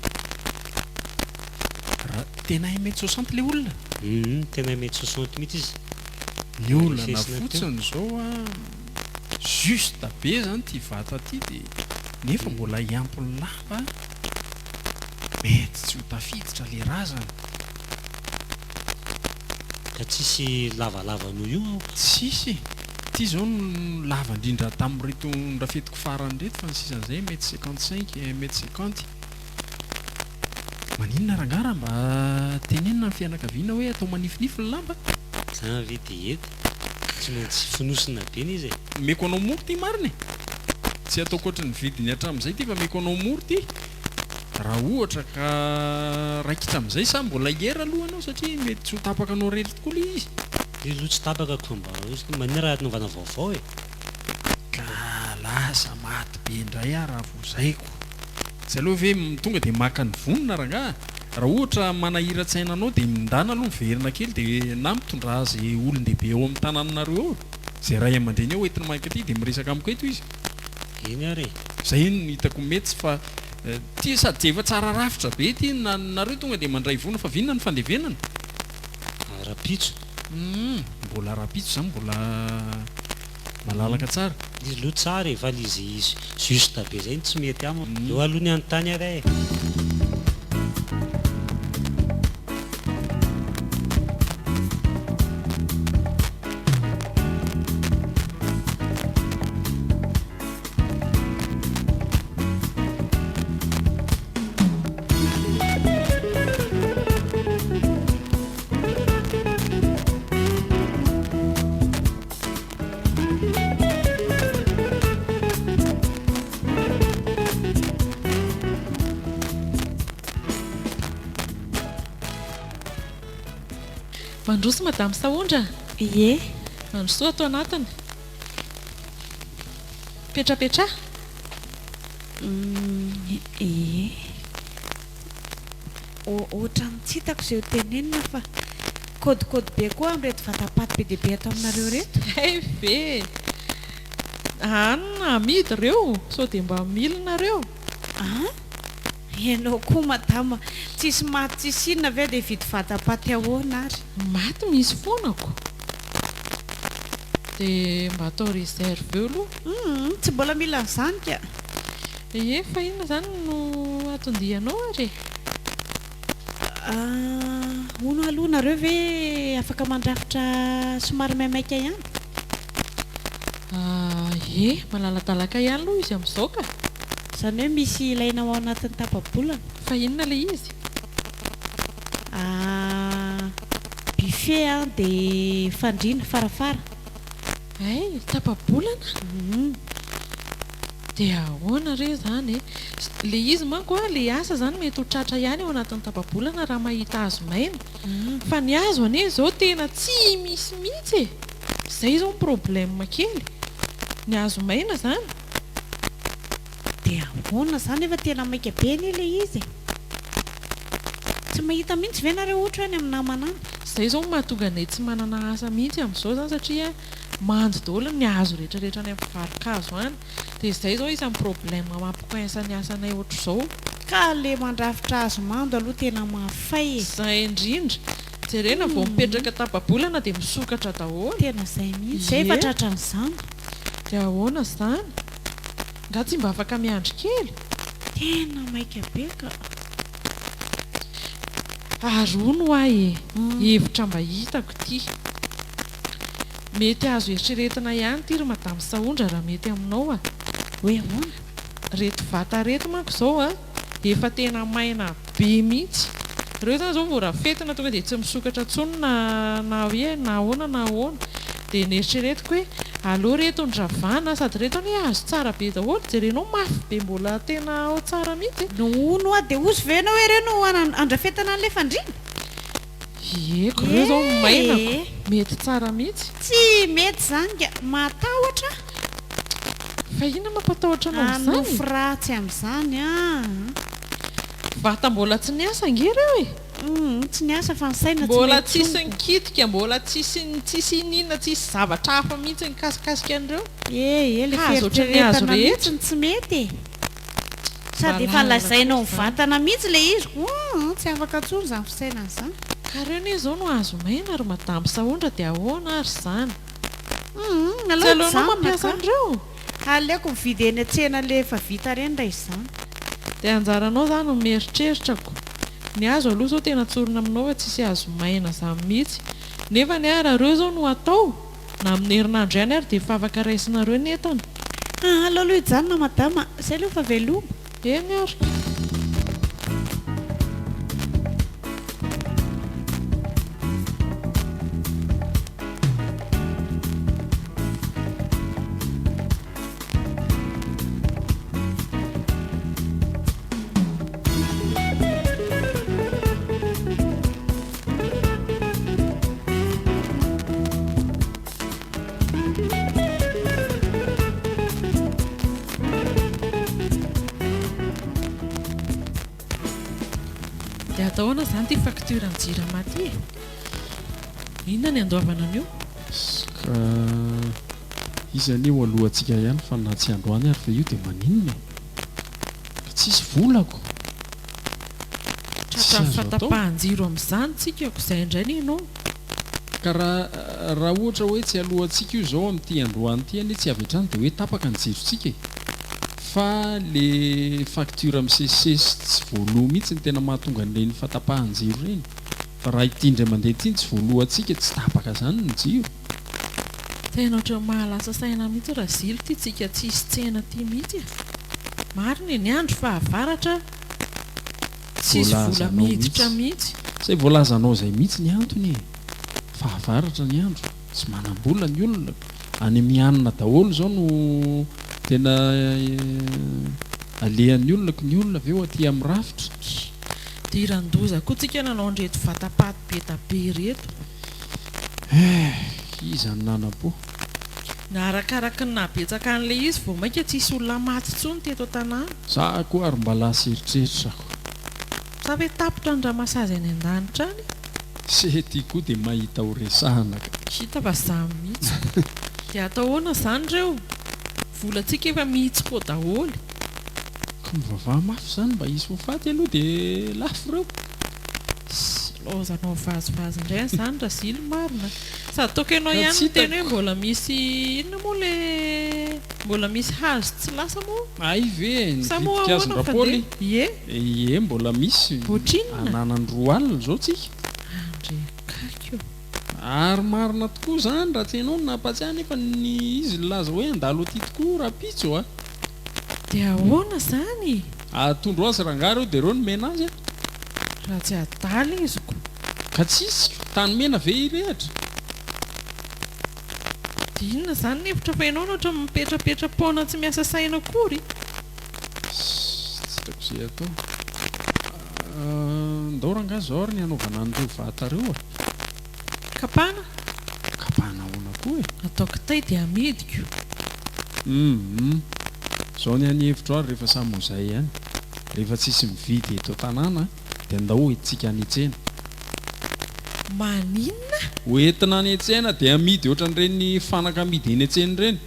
Raha tena un mètre soixante le olona? Humm tena un mètre soixante mihitsy izy. Ny olana fotsiny zao an, juste be zany ty vata ty de nefa mbola hiampy lamba mety tsy ho tafiditra le razana. Ka tsisy lavalava noho io ao? Tsisy e! Ity izao no lava indrindra tamin'ireto norafetiko farany ireto fa ny sisan'izay un mètre 55, un mètre 50. Maninona rangahy raha mba tenenina ny fianakaviana hoe atao manifinify ny lamba? Zany ve dia hety? Tsy maintsy fonosina be ny izy e! Omeko anao mora ity marina e! Tsy ataoko ohatry ny vidiny hatramin'izay ity fa omeko anao mora ity. Raha ohatra ka raikitra amin'izay sa mbola hiera aloha ianao satria mety tsy ho tapaka anao irery tokoa ilay izy. Io aloha tsy tapaka ko mba maninona raha anaovana vaovao e! Ka lasa maty be indray aho raha vao zaiko. Tsy aleo ve tonga dia maka ny vonona rangaha? Raha ohatra manahiran-tsaina anao dia mindana aloha miverina kely dia na mitondra azy olon-dehibe ao amin'ny tanànanareo ao, izay ray aman-dreny ao entina mankaty dia miresaka amiko eto izy. Eny ary e! Zay no hitako mety fa ty sady tsy efa tsara rafitra be ty na nareo tonga dia mandray vono fa v'inona ny fandevenana? Rapitso. Humm mbola rapitso zany mbola malalaka tsara. Izy aloha tsara e fa le izy juste be zay no tsy mety amiko. Aleo aloha ny hanontany ary e. Mandroso Madame Sahondra? Ie. Mandrosoa ato anatiny. Petrapetraha. Humm ie. Ohatran'ny tsy hitako izay ho tenenina fa kôdikôdy be koa amin'ireto vatapaty be dia be ato aminareo ireto. Hay ve e! Anona amidy ireo sao dia mba mila nareo? An! Ianao koa madama, tsisy maty tsisy inona ve dia hividy vatapaty ahoana ary? Maty misy foana ko! Dia mba atao réserve eo aloha. Humm, tsy mbola mila an'izany ka! Ie, fa inona izany no atondianao ary e? Ah, hono aloha nareo ve afaka mandrafitra somary maimaika ihany? Ah, ie, malaladalaka ihany aloha izy amin'izao ka! Izany hoe misy ilaina ao anatin'ny tapa-bolana. Fa inona ilay izy? Ah, buffet an, dia fandriana, farafara. Hay, tapa-bolana? Hum. Dia ahoana re izany e? Ilay izy manko an, ilay asa izany mety ho tratra ihany ao anatin'ny tapa-bolana raha mahita hazo maina. Fa ny hazo anie izao tena tsy misy mihitsy e! Izay izao ny problème kely. Ny hazo maina izany. Dia ahoana izany efa tena maika be anie ilay izy e! Tsy mahita mihitsy ve nareo ohatra hoe any amin'ny namana any? Izay izao no mahatonga anay tsy manana asa mihitsy amin'izao izany satria mando daholo ny hazo rehetra rehetra any amin'ny mpivaro-kazo any. Dia izay izao isan'ny problème mampi-coince ny asanay ohatr'izao. Ka le mandrafitra hazo mando aloha tena mahafay e! Izay indrindra. Jerena vao mipetraka tapa-bolana dia misokatra daholo. Tena izay mihitsy. Izay efa tratran'izany. Dia ahoana izany? Nga tsy mba afaka miandry kely? Tena maika be ka. Ary hono hoa e, hevitra mba hitako ity. Mety azo eritreretina ihany ity ry Madame Sahondra raha mety aminao a. Hoe ahoana? Reto vata reto manko izao a, efa tena maina be mihitsy. Ireo izany izao vao rafetina tonga dia tsy misokatra intsony na na hoe na ahoana na ahoana. Dia neritreretiko hoe. Aleo reto no ravana sady reto anie hazo tsara be daholo jerenao mafy be mbola tena ao tsara mihitsy e. No hono hoa dia hozy ve ianao hoe ireo no andrafetana an'ilay fandriana? Ie ko reo zao maina ko mety tsara mihitsy. Tsy mety zany nga, matahotra aho. Fa inona mampatahotra anao amin'izany e? Hanofy ratsy amin'izany an. Vata mbola tsy niasa ange ireo e! Humm tsy niasa fa ny saina tsy Mbola mety tsisy tsony ko. nikitika, mbola tsisy tsisy ininona, tsisy zavatra hafa mihitsy nikasikasika an'ireo. Ee ee le Hazo ohatran'ny hazo fieritreretana rehetra. mihitsy no tsy mety e. Sady efa Mba lalina lazainao kosa izany. mivantana mihitsy le izy ko humm tsy afaka tsony izany fisainana izany. Ka reo ne zao no hazo maina ry madame Sahondra dia ahoana ary izany? Humm Tsy aleo aleonao hijanona mampiasa ka. an'ireo? Aleoko mividy eny an-tsena le efa vita reny raha izany. Dia anjaranao zany no mieritreritra ko. Ny hazo aloha zao tena tsorina aminao fa tsisy hazo maina zany mihitsy. Nefa ny ahy raha reo zao no atao, na amin'ny herinandro ihany ary dia efa afaka raisinareo ny entana. Aa aleo aloha hijanona madama, zay aloha fa veloma. Eny ary. Dia atao ahoana izany ity facture an'ny jirama ity e? Inona ny andoavana an'io? Ka izy anie ho alohantsika ihany fa na tsy androany ary fa io dia maninona e? Ka tsisy volako! Tsisy Tratran'ny azo atao. fahatapahan-jiro amin'izany tsika ko izay indray ny ianao. Ka raha raha ohatra hoe tsy alohantsika io izao amin'ity androany ity anie tsy avy hatrany dia hoe tapaka ny jirontsika e! Fa le facture misesisesy tsy voaloa mihitsy no tena mahatonga an'ireny fahatapahan-jiro ireny. Fa raha ity indray mandeha ity no tsy voaloantsika tsy tapaka zany ny jiro. Tena ohatran'ny mahalasa saina mihitsy Razily ity tsika tsisy tsena ity mihitsy e! Marina e, ny andro fahavaratra tsisy vola Voalazanao miditra mihitsy. mihitsy. Zay voalazanao zay mihitsy ny antony e! Fahavaratra ny andro, tsy manam-bola ny olona, any mianina daholo zao no tena alehan'ny olona ko ny olona avy eo aty amin'ny rafitra. Hidiran-doza koa tsika nanao an'ireto vata-paty be da be ireto. Eh! Iza no nanam-po? Na arakaraky ny nahabetsaka an'ilay izy vao mainka tsisy olona maty intsony teto an-tanàna. Za koa ary mba lasa eritreritra ko. Sa ve tapitra ny ramasazy any an-danitra any? Se ty koa dia mahita ho resahana ka. Hita fa zany mihitsy. Dia atao ahoana izany ireo? Volantsika efa mihitsy-po daholo. Ka mivavaha mafy izany mba hisy ho faty aloha dia lafo ireo. Laozanao vazivazy indray an'izany Razily marina. Sady toaka ianao Ka ihany tsy niteny hoe hitako. mbola misy inona moa le mbola misy hazo tsy lasa moa? Hay ve Sa moa nividy ahoana ny kazon-dRapaoly? fandeha? Ie. Ie mbola misy Ohatrinona? ananany 20 izao tsika. Andre Kaiky o. Ary marina tokoa izany raha tsy ianao no nampatsiahy nefa ny izy nilaza hoe handalo aty tokoa rahampitso a. Dia ahoana izany? Atondro azy rangahy ireo dia ireo no mena azy a. Raha tsy adala izy ko. Ka tsisy ko. Tany mena ve hirehatra? Dia inona izany ny hevitra fa ianao no ohatran'ny mipetrapetra-poana tsy miasa saina akory? Tsy hitako izay atao. Ndao rangahy izao ary ny hanaovana an'ireo vata ireo a. Kapana? Kapana ahoana koa e? Atao kitay dia amidiko. Humm. Izao ny an'ny hevitro ary rehefa samy ho izay ihany. Rehefa tsisy mividy eto an-tanàna dia ndao hoentintsika any an-tsena. Maninona? Hoentina any an-tsena dia amidy ohatran'ireny fanaka amidy eny an-tsena ireny.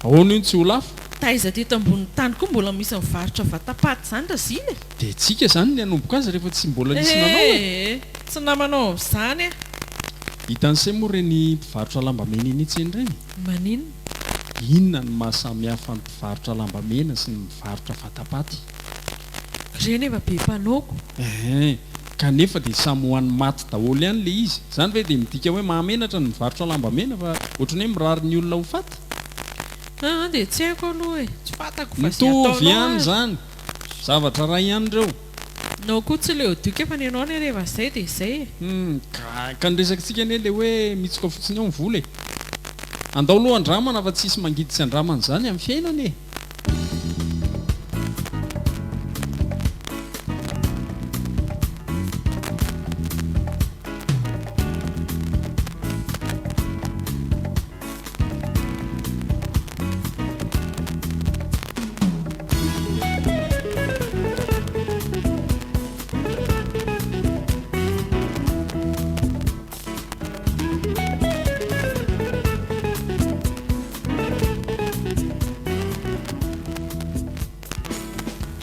Ahoana io no tsy ho lafo? Taiza teto ambonin'ny tany koa mbola misy mivarotra vatapaty izany Razily e? Dia tsika izany ny hanomboka azy rehefa tsy mbola nisy nanao e! Ee, tsy namanao amin'izany aho. Hitan'se moa ireny mpivarotra lambamena eny an-tsena ireny? Maninona? Inona no maha samy hafa ny mpivarotra lambamena sy ny mivarotra vatapaty? Ireny efa be mpanao ko. Eeh, kanefa dia samy ho an'ny maty daholo ihany ilay izy. Izany ve dia midika hoe mahamenatra ny mivarotra lambamena fa ohatran'ny hoe mirary ny olona ho faty? Aa dia tsy haiko aloha e, tsy fantako fa izay Mitovy ataonao ihany ary. izany, zavatra iray ihany ireo. Nao koa tsy leo duc fa ny anao anie rehefa izay dia izay e. Hum, ka, ka ny resakitsika anie ilay hoe mitsoka fotsiny ao ny vola e. Andao aloha andramana fa tsisy mangidy tsy andramana izany amin'ny fiainana e!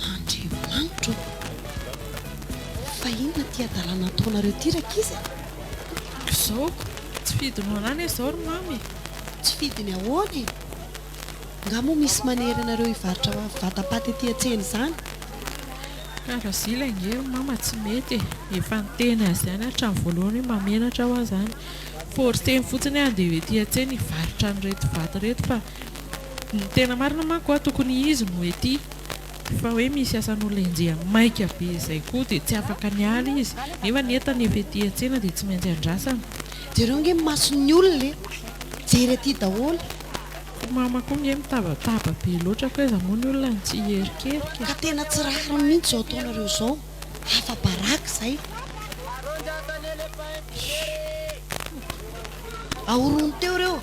Andriamanitra ô! Fa inona ity hadalana ataonareo ity rankizy a? Izao ko! Tsy fidiny ho anah anie izao ry mamy e! Tsy fidiny ahoana e? Nga moa misy manery anareo hivarotra vatapaty aty an-tsena izany? Ka Razily ange ry mama tsy mety e! Efa niteny azy ihany hatramin'ny voalohany hoe mahamenatra hoa zany. Forcer-ny fotsiny aho handeha ho ety an-tsena hivarotra an'ireto vato ireto fa ny tena marina manko a tokony izy no ety fa hoe misy asan'olona enjehiny maika be izay koa dia tsy afaka niala izy nefa ny entana efa ety an-tsena dia tsy maintsy andrasana. Jereo ange ny mason'ny olona e! Jery aty daholo. Ko mama koa nge mitabataba be loatra ko aiza moa ny olona no tsy hierikerika e. Ka tena tsy rariny mihitsy izao ataonareo izao, afa-baraka izay. Ahorony teo ireo.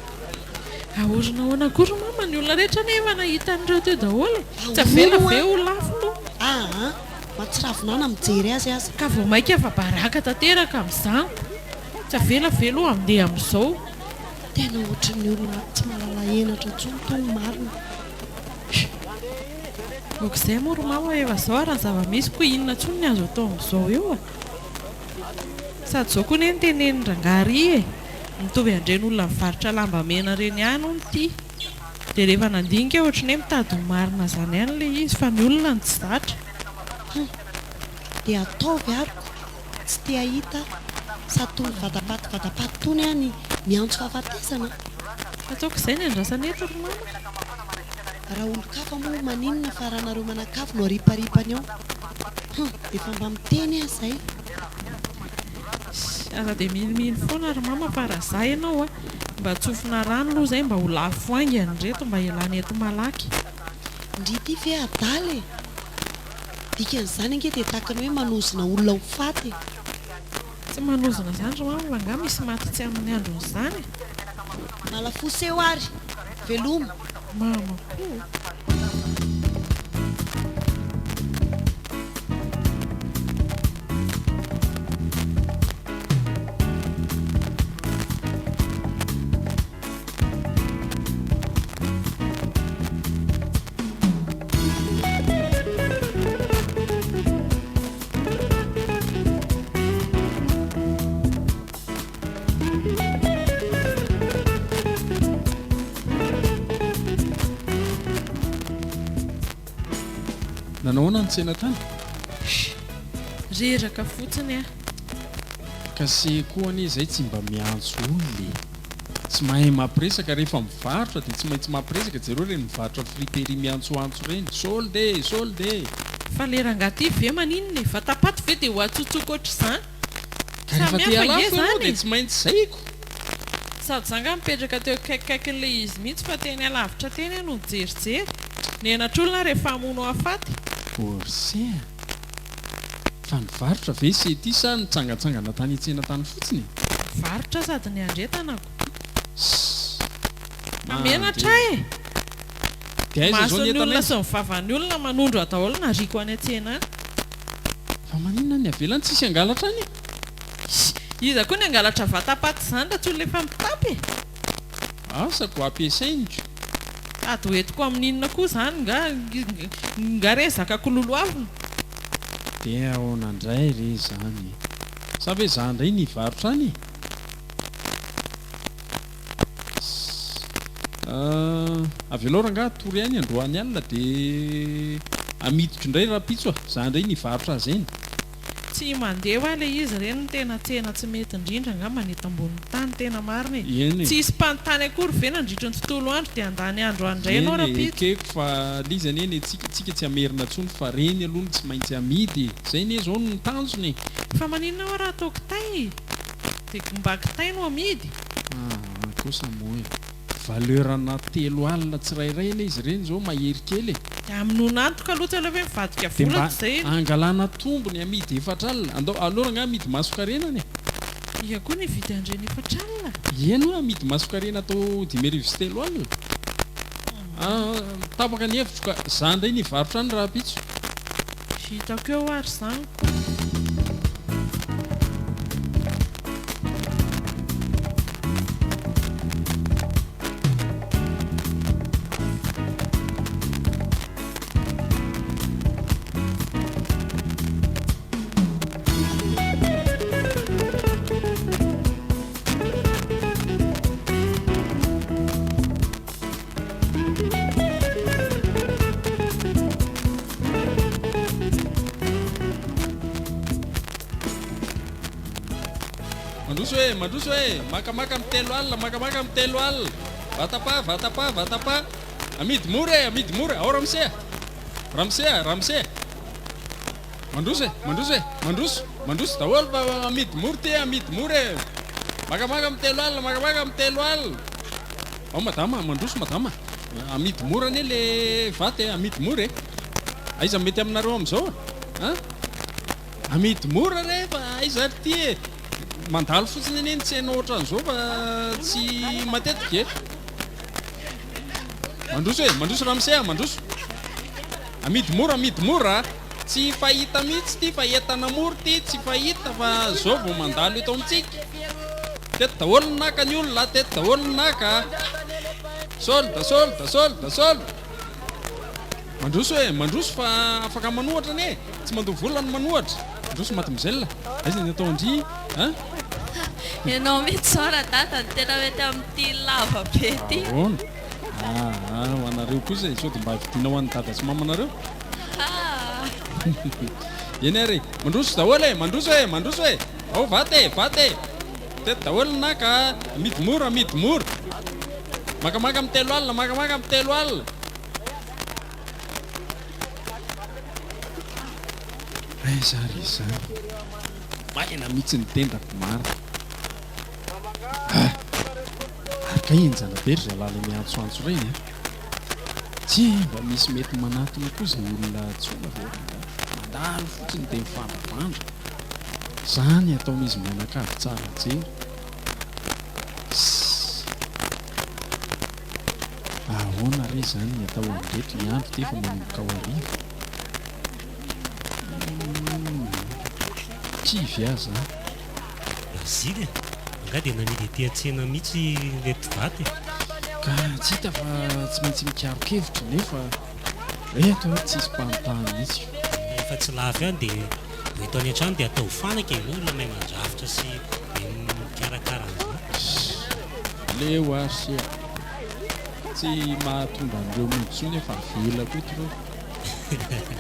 Ahorona ahoana koa ry mama, ny olona rehetra anie efa nahita an'ireo teo daholo e. Tsy avela ve ho lafo aloha. Aa, mahatsiravina mijery azy aza. Ka vao maika afa-baraka tanteraka amin'izany. Tsy avela ve aloha handeha amin'izao. Tena ohatran'ny olona tsy mahalala henatra intsony itony marina. Ok izay moa ry mama efa zao ary ny zava-misy koa inona intsony ny azo atao amin'izao eo e! Sady izao koa anie no tenenin'i rangahy ry e! Mitovy an'ireny olona mivarotra lamba mena ireny ihany hono ity. Dia rehefa nandinika aho ohatran'ny hoe mitady ho marina izany ihany ilay izy fa ny olona no tsy zatra. Hum! Dia ataovy ary ko! Tsy te hahita sady tony vadapaty vadapaty tony aho ny miantso fahafatesana a! Ataoko izay ny andrasana eto ry mama. Raha olon-kafa moa maninona fa raha nareo manakavy no ariparipany ao. Hum! Efa mba miteny aho izay. Aza dia minomino foana ry mama fa raha za ianao a, mba tsofina rano aloha izay mba ho lafo haingana ireto mba hialana eto malaky. Ndry ity ve adala e! Dikan'izany ange dia tahaka ny hoe manozona olona ho faty e! Tsy manozona izany ry mama fa angaha misy maty tsy amin'ny androny izany e! Malafosa eo ary! Veloma! Mama koa! Nanao ahoana ny tsena tany? Reraka fotsiny aho. Ka se koa anie izay tsy mba miantso olona e. Tsy mahay mampiresaka, rehefa mivarotra dia tsy maintsy mampiresaka, jereo ireny mivarotra friperie miantsoantso ireny, solde e, solde e! Fa le rangahy ty ve maninona e? Vatapaty ve dia ho atsotsoko ohatr'izany? Ka rehefa Samy te hafa ange halafo ianao zany dia e! tsy maintsy zay ko! Sady za nga mipetraka teo akaikikaikin'ilay izy mihitsy fa teny alavitra teny aho no nijerijery. Nenatr'olona aho rehefa hamono hahafaty. Forcé a! Fa nivarotra ve se ty sa nitsangantsangana tany an-tsena tany fotsiny e? Nivarotra sady niandretanako. Ssss. Ka menatra ahy e! Dia aiza izao ny Mason'ny entana olona aiza? sy ny vavan'ny olona manondro ahy daholo nariako any an-tsena any. Fa maninona ny avelany tsisy hangalatra any e? Iza koa ny hangalatra vatapaty izany raha tsy olona efa mitapy e? Asa ko ampiasainiko. Sady ho entiko amin'inona koa izany nga nga re zakako lolohavina. Dia ahoana indray re izany e? Sa ve za indray ny hivarotra any e? Ss Avelao rangaha hatory any androany alina dia amidiko indray rahampitso a! Za indray ny hivarotra azy eny. Tsy mandeha hoa le izy ireny no tena tsena tsy mety indrindra angamba ny eto ambonin'ny tany tena marina e! Eny e. Tsy hisy mpanontany akory ve nandritry ny tontolo andro dia handany andro any indray ianao Eny e, rahampitso? ekeko fa le izy anie ny antsika, tsika tsy hamerina intsony fa reny aloha no tsy maintsy amidy e! Zay anie zao no tanjona e! Fa maninona hoa raha atao kitay e? Dia mba kitay no amidy? Aa kosa moa e! Valeur-na 30 tsirairay anie izy ireny izao mahery kely e. Dia hamonoana antoka aloha tsy aleo ve mivadika Dia vola mba toy izay e. angalana tombony amidy 40. Andao aleo rangahy amidy masokarena e. Iza koa no hividy an'ireny 40? Eny hoe amidy masokarena atao 350. Ah, tapaka ny hevitro ka. Za indray ny hivarotra any rahampitso. Hitako eo ary izany. Mandroso e, mandroso e, makamaka amin'ny 30, makamaka amin'ny 30. Vatapa, vatapa, vatapa. Amidy mora e, amidy mora. Ao ramose a. Ramose a, ramose a. Mandroso e, mandroso e, mandroso, mandroso daholo fa amidy mora ty, amidy mora e. Makamaka amin'ny 30, makamaka amin'ny 30. Ao madama, mandroso madama. Amidy mora anie le vato e, amidy mora e. Aiza mety aminareo amin'izao a? An? Amidy mora re fa aiza ary ty e. Mandalo fotsiny anie ny tsena ohatran'izao fa tsy matetika e. Mandroso e, mandroso ramose a, mandroso. Amidy mora, amidy mora a. Tsy fahita mihitsy ity fa entana mora ity, tsy fahita fa zao vao mandalo eto amintsika. Teto daholo ny naka ny olona, teto daholo ny naka. Solde, solde, solde, solde. Mandroso e, mandroso fa afaka manohatra anie. Tsy mandoa vola ny manohatra. Mandroso mademoiselle. Aiza ny atao an-dry a? Ianao mihitsy izao radada no tena mety amin'ity lava be ity. Ahoana? Aa, ho anareo kosa e, sao dia mba vidiana ho an'i dada sy mamanareo? Haa. Eny ary e, mandroso daholo e, mandroso e, mandroso e! Ao vato e, vato e! Teto daholo ny naka a! Amidy mora, amidy mora! Makamaka amin'ny 30, makamaka amin'ny 30! Aiza ary izany? Maina mihitsy ny tendako marina. Ah! Ary kay henjana be ry zalahy ilay miantsoantso ireny a! Tsy mba misy mety manatona koa izay olona antsoina ve rangahy? Mandalo fotsiny dia mivandravandra. Izany ataon'izy mianakavy tsara jery. Sss. Ahoana re izany ny atao amin'ireto? Ny andro ity efa manomboka ho hariva. Humm. Kivy aho izany. Razily e! Angaha dia namidy ety an-tsena mihitsy ireto vato e? Ka tsy hita fa tsy maintsy mikaro-kevitra nefa eto ary tsisy mpanontany mihitsy. Rehefa tsy lafo ihany dia hoento any an-trano dia atao fanaka e! Olona mahay mandrafitra sy mahay mikarakara an'izany. Leo ary se a! Tsy mahatonga an'ireo mody intsony aho fa avelako eto ireo.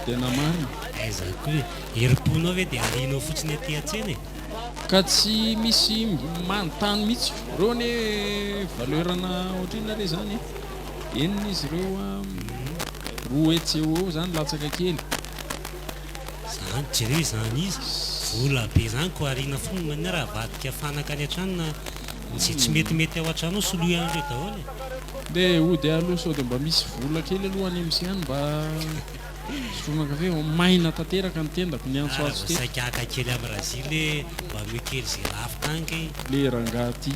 Tena marina. Aiza koa e! Herim-ponao ve dia arianao fotsiny aty an-tsena e? Ka tsy misy manontany mihitsy. Ireo anie valeur-na ohatrinona re izany e? Enina izy ireo an, 200 eo ho eo izany latsaka kely. Zany, jereo izany izy, vola be izany ko ariana foana, maninona raha avadika fanaka any an-trano na izay tsy metimety ao an-trano ao soloy an'ireo daholo e. Ndeha hody aloha sao dia mba misy vola kely aloha any amin'izay any mba sotroina kafe fa maina tanteraka ny tendako niantso Raha azy vao teto. saika haka kely amin'i Razily hoe mba omeo kely izay lafo tany kay. Le rangahy ty.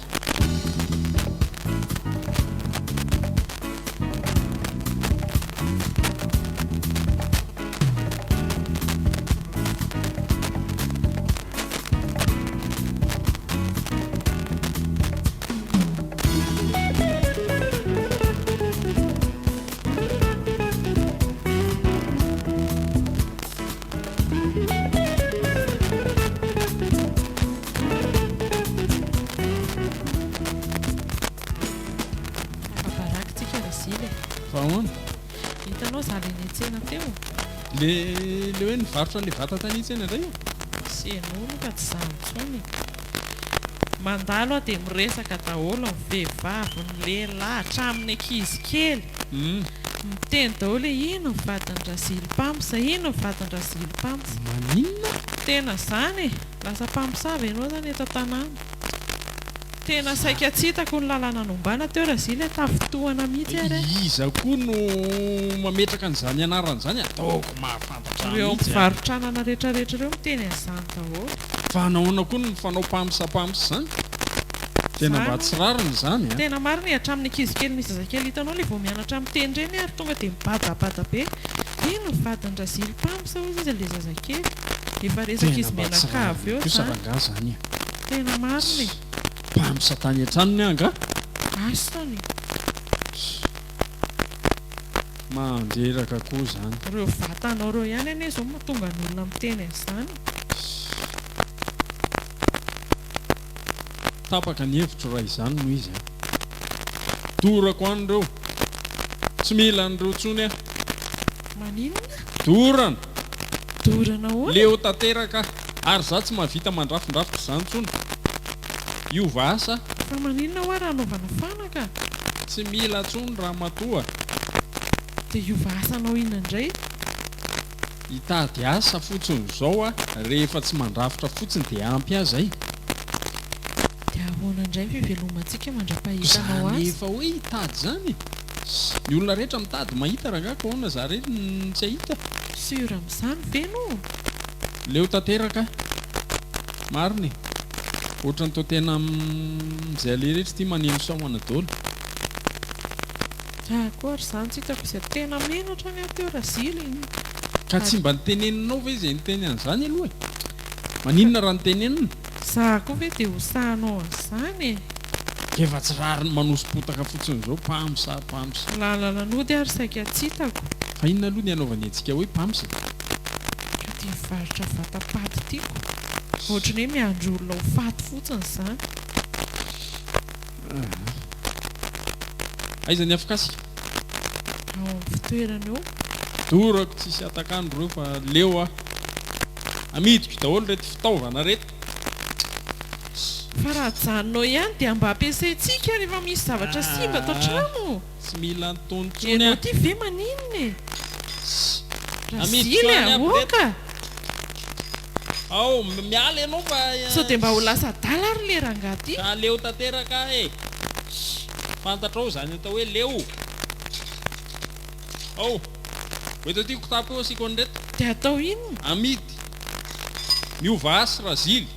Afa-baraka tsika Razily e. Fa ahoana? Hitanao za le niantsena teo? Le le hoe nivarotra an'le vata tany tsena indray io? Tsy henoina fa tsy zany intsony e. Mandalo aho dia miresaka daholo ny vehivavy, ny lehilahy, hatramin'ny ankizy kely. Miteny daholo hoe iny ny vadin-dRazily mpamsa, iny ny vadin-dRazily mpamsa. Maninona? Tena zany e! Lasa mpamosavy ianao zany eto an-tanàna. Tena saika tsy hitako ny lalana nombana teo Razily a, tafintohana mihitsy ary a. Iza koa no mametraka an'izany anarana izany? Ataoko mahafantatra ahy Ireo mihitsy a. mpivarotra anana retraretra ireo miteny an'izany daholo. Fa nahoana koa no mifanao mpamsa mpamsa izany? Tena mba Zany tsy rariny izany a. Tena marina e, hatramin'ny ankizy kely misy zazakely hitanao ilay vao mianatra miteny ireny ary tonga dia mibadabada be. Iny ny vadin-dRazily mpamsa hozy izy ilay zazakely. Efa resaka Tena izy mba tsy mianakavy rariny eo kosa izany. rangaha izany e. Tena marina e. Mpamsa tany an-tranony aho angaha? Asany. Mandreraka koa izany. Ireo vatanao ireo ihany anie izao no mahatonga ny olona miteny an'izany. Tapaka ny hevitro raha izany no izy an. Dorako any ireo. Tsy mila an'ireo intsony aho. Maninona? Dorana! Dorana ahoana? Leo tanteraka aho. Ary za tsy mahavita mandrafindrafitra izany intsony. Hiova asa aho. Fa maninona hoa raha anaovana fanaka? Tsy mila intsony ramatoa. Dia hiova asanao inona indray? Hitady asa fotsiny izao aho, rehefa tsy mandrafitra fotsiny dia ampy ahy izay. Dia ahoana indray ny fivelomantsika mandra-pahitanao Izany asa? efa hoe hitady izany e! Ny olona rehetra mitady mahita rangahy ko ahoana za rery no tsy hahita? Sûr amin'izany ve no? Leo tanteraka aho. Marina e! Ohatran'ny toa tena amin'izay aleha rehetra ity maneno sahona daholo. Za koa ary zany tsy hitako izay tena menatra ny ahy teo Razily iny. Ka tsy mba niteneninao ve izay niteny an'izany aloha e? Maninona raha notenenina? Za koa ve dia ho sahanao an'izany e? Efa tsy rariny manoso-potaka fotsiny izao mpams a mpams. Lalana nody ary saika tsy hitako. Fa inona aloha ny anaovany antsika hoe mpams e? Ka ity mivarotra vata-paty ity ko. Ohatran'ny hoe miandry olona ho faty fotsiny izany. Aiza ny afokasika? Ao amin'ny fitoerana eo. Dorako tsisy hatak'andro ireo fa leo aho. Amidiko daholo ireto fitaovana ireto. Fa raha ajanonao ihany dia mba ampiasaintsika rehefa misy zavatra simba ato an-trano. Tsy mila an'itony intsony Ianao aho. ity ve maninona e? Amidiko Razily any a, aby ireto. oka! Ao, miala ianao fa. Sao dia mba ho lasa adala ary le rangahy ty? Ka leo tanteraka aho e! Fantatrao izany atao hoe leo? Ao! Hoeto aty kitapo eo asiako an'ireto. Dia atao inona? Amidy. Miova hasy Razily.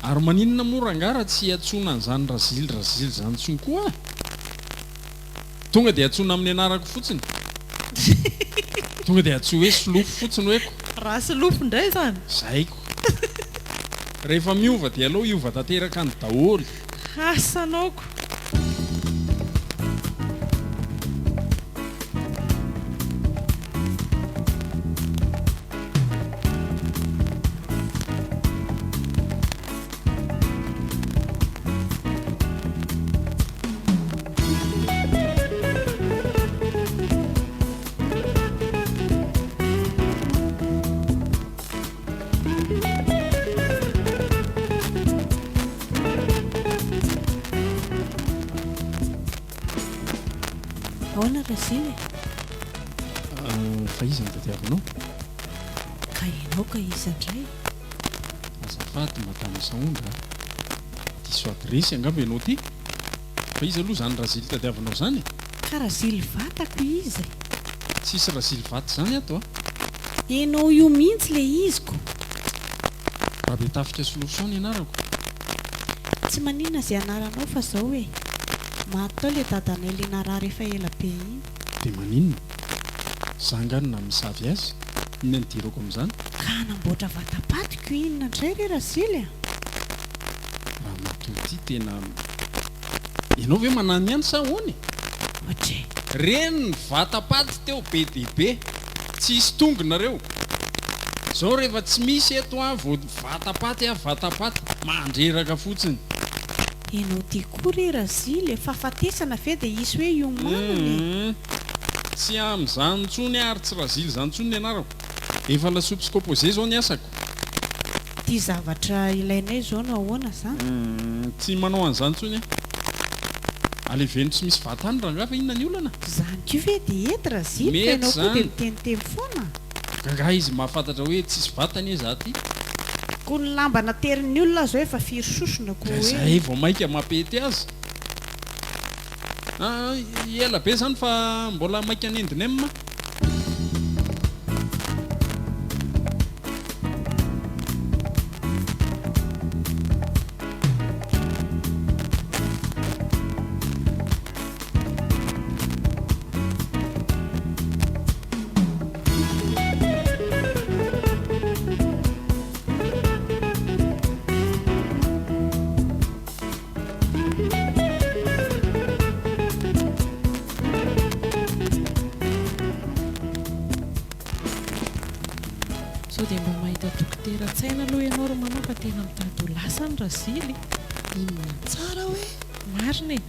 Ary maninona moa rangahy raha tsy iantsoana an'izany Razily Razily izany intsony koa ah? Tonga dia antsoina amin'ny anarako fotsiny. Tonga dia antsoy hoe Solofo fotsiny hoe ko. Raha Solofo indray izany? Zay ko. Rehefa miova dia aleo hiova tanteraka any daholo. Asa anao ko. Ahoana Razily e? Fa iza no tadiavinao? Ka ianao ka iza indray? Azafady Madame Sahondra a! Diso adiresy angamba ianao ity? Fa iza aloha izany Razily tadiavinao izany e? Ka Razily vatako iza e? Tsisy Razily vato izany ato a! Ianao io mihitsy le izy ko! Rabetafika Soloson ny anarako. Tsy maninona ze anaranao fa zao e! Maty tao le dadanay le narary efa ela be iny. Dia maninona? Za angaha no namisavy azy? Inona no idirako amin'izany? Ka hanamboatra vatapaty ko inona indray re Razily a! Ramatoa ity tena. Ianao ve manano ihany sa ahoana e? Ohatry. Reny ny vatapaty teo be dia be. Tsisy tongo nareo. Zao rehefa tsy misy eto an vao vatapaty an vatapaty. Mandreraka fotsiny. Enao ty koa re Razily e, fahafatesana ve dia hisy hoe hiomanana e? Humm. Tsy amin'izany intsony ary tsy Razily izany intsony ny anarako. Efa lasopy sy composé izao ny asako. Ty zavatra ilainay izao no ahoana zany? Humm tsy manao an'izany intsony aho. Aleveno tsy misy vata any rangahy fa inona ny olana? Zany ko ve dia ety Razily fa Mety ianao koa dia zany. miteniteny foana? Angaha izy mahafantatra hoe tsisy vata anie za ty? Koa ny lamba naterin'ny olona zao efa firy sosona koa Ka hoe. zay vao maika mampety azy. Ah, ela be zany fa mbola maika hanendy nem. Sao dia mba mahita dokotera an-tsaina aloha ianao ry mama fa tena mitady ho lasa ny razily. Inona tsara hoe? Marina e!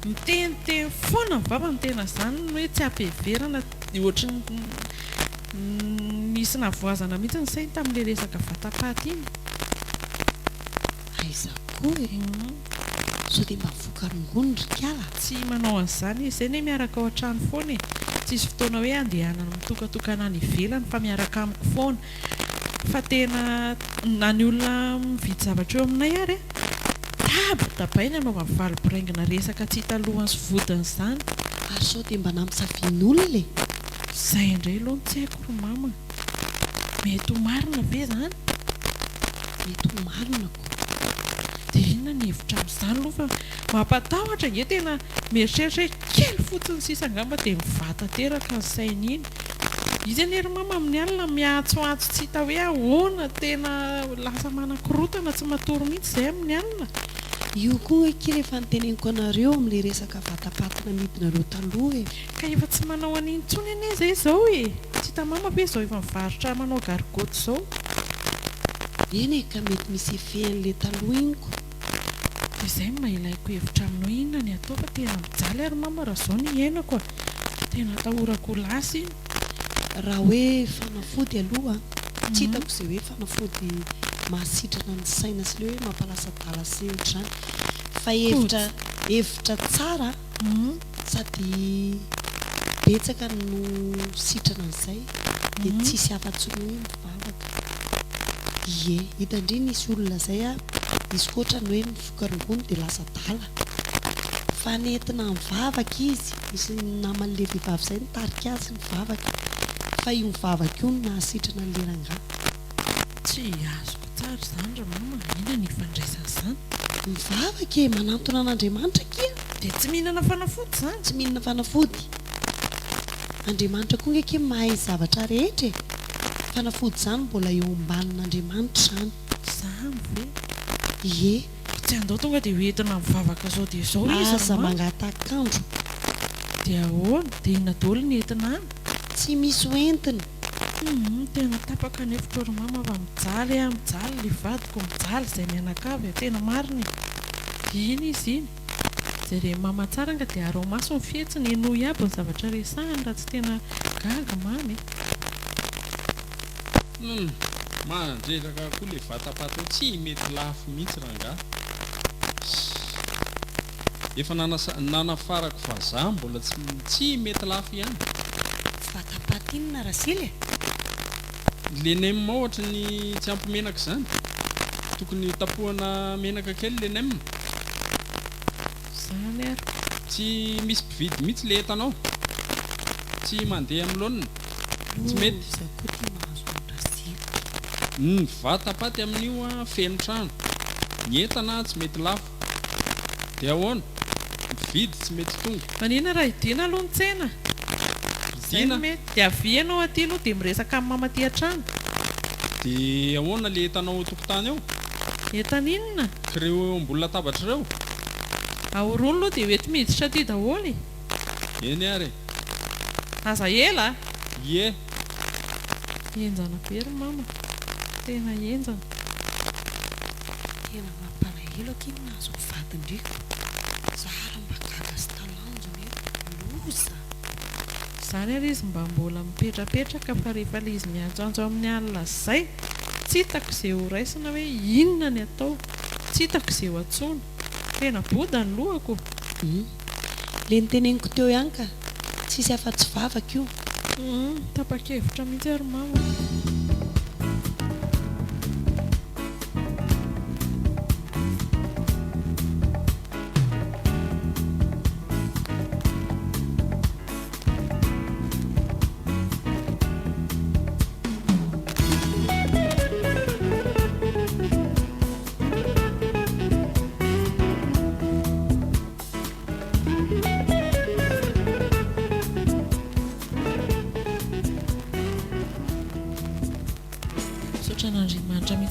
Miteniteny foana ny vavany tena zany no hoe tsy ampiheverana ohatry ny nisy navoazana mihitsy ny sainy tamin'ilay resaka vatapaty iny. Aiza koa e! Sao dia mba voka rongony ry kala? Tsy manao an'izany izy, zay anie miaraka ao an-trano foana e! Tsisy fotoana hoe andehanana mitokatokana any ivelany fa miaraka amiko foana. Fa tena na ny olona mividy zavatra eo aminay ary tabatabainy anaovany valobiraingina resaka tsy hita lohany sy vodiny izany. Ary sao dia mba nampisavian'olona e! Izay indray aloha no tsy haiko ry mama. Mety ho marina ve izany? Mety ho marina ko. Dia inona ny hevitra amin'izany aloha fa mampatahotra ange tena mieritreritra hoe kely fotsiny sisa angamba dia mivaha tanteraka ny sainy iny. Izy anie ry mama amin'ny alina miantsoantso tsy hita hoe ahoana, tena lasa manakorotana tsy matory mihitsy izay amin'ny alina. Io koa akia rehefa noteneniko anareo amin'ilay resaka vatapaty namidinareo taloha e. Ka efa tsy manao an'iny intsony anie izay izao e! Tsy hita mama ve izao efa mivarotra manao gargotte izao? Eny e, ka mety misy effet an'ilay taloha iny ko. Dia izay no mba ilaiko hevitra aminao inona ny atao fa tena mijaly ary mama raha izao no iainako a! Tena atahorako ho lasa iny. Raha hoe fanafody aloha tsy hitako izay hoe fanafody mahasitrana ny saina sy ilay hoe mampalasa adala sy ohatr'izany fa hevitra hevitra tsara sady betsaka no sitrana an'izay dia tsisy afa-tsy ny hoe mivavaka. Ie, hita ndry nisy olona zay a, izy koa otrany hoe mifoka rongony dia lasa adala. Fa nentina nivavaka izy, nisy naman'le vehivavy zay nitarika azy nivavaka, fa io mivavaka io no nahasitrana an'le rangahy. Tsy azoko tsara izany ry mama, inona ny ifandraisan'izany? Mivavaka e, manantona an'Andriamanitra akia. Dia tsy mihinana fanafody izany? Tsy mihinana fanafody. Andriamanitra koa nge akia mahay zavatra rehetra e! Fanafody izany mbola eo ambanin'Andriamanitra izany. Izany ve? Ie. Tsy andao tonga dia hoentina mivavaka izao dia izao izy ry Aza mama. mangatak'andro. Dia ahoana? Dia inona daholo ny entina any? Tsy misy ho entina. Humm tena tapaka ny hevitro ry mama fa mijaly aho, mijaly ilay vadiko, mijaly izay mianakavy e, tena marina e. Iny izy iny. Jeren'i mama tsara anga dia araho maso ny fihetsiny, henoy aby ny zavatra resahiny raha tsy tena gaga mamy e. Humm! Mandreraka koa le vatapaty ao tsy mety lafo mihitsy rangaha. Efa nanafarako vazaha mbola tsy tsy mety lafo ihany. Vatapaty inona Rasily e? Le nem ohatry ny tsy ampy menaka izany. Tokony tapohana menaka kely le nem. Zany ary. Tsy misy mpividy mihitsy le entana ao. Tsy mandeha amin'ny laoniny. Tsy mety. Loza koa ty mahazo an'i Rasily. Ny vatapaty amin'io an feno trano. Ny entana tsy mety lafo. Dia ahoana? Mividy tsy mety tonga. Manina raha hidiana aloha ny tsena? Izay no Hidiana? mety. Dia avia ianao aty aloha dia miresaka amin'i mama aty an-trano. Dia ahoana le entana ao an-tokotany ao? Entana inona? K'ireo eo ambony latabatra ireo? Ahorony aloha dia ho enti miditra aty daholo e! Eny ary e! Aza ela a! Ie! Henjana be ry mama, tena henjana. Tena mampalahelo akia ny nahazo ny vadin-driko. Za ary mba gaga sy talanjona eto. Loza! Zany ary izy mba mbola mipetrapetraka fa rehefa le izy miantsoantso amin'ny alina zay, tsy hitako ze ho raisina hoe inona ny atao, tsy hitako ze ho antsoina. Tena boda ny lohako. Hum. Le noteneniko teo ihany ka. Tsisy afa-tsy vavaka io. Hum, tapa-kevitra mihitsy ary mama.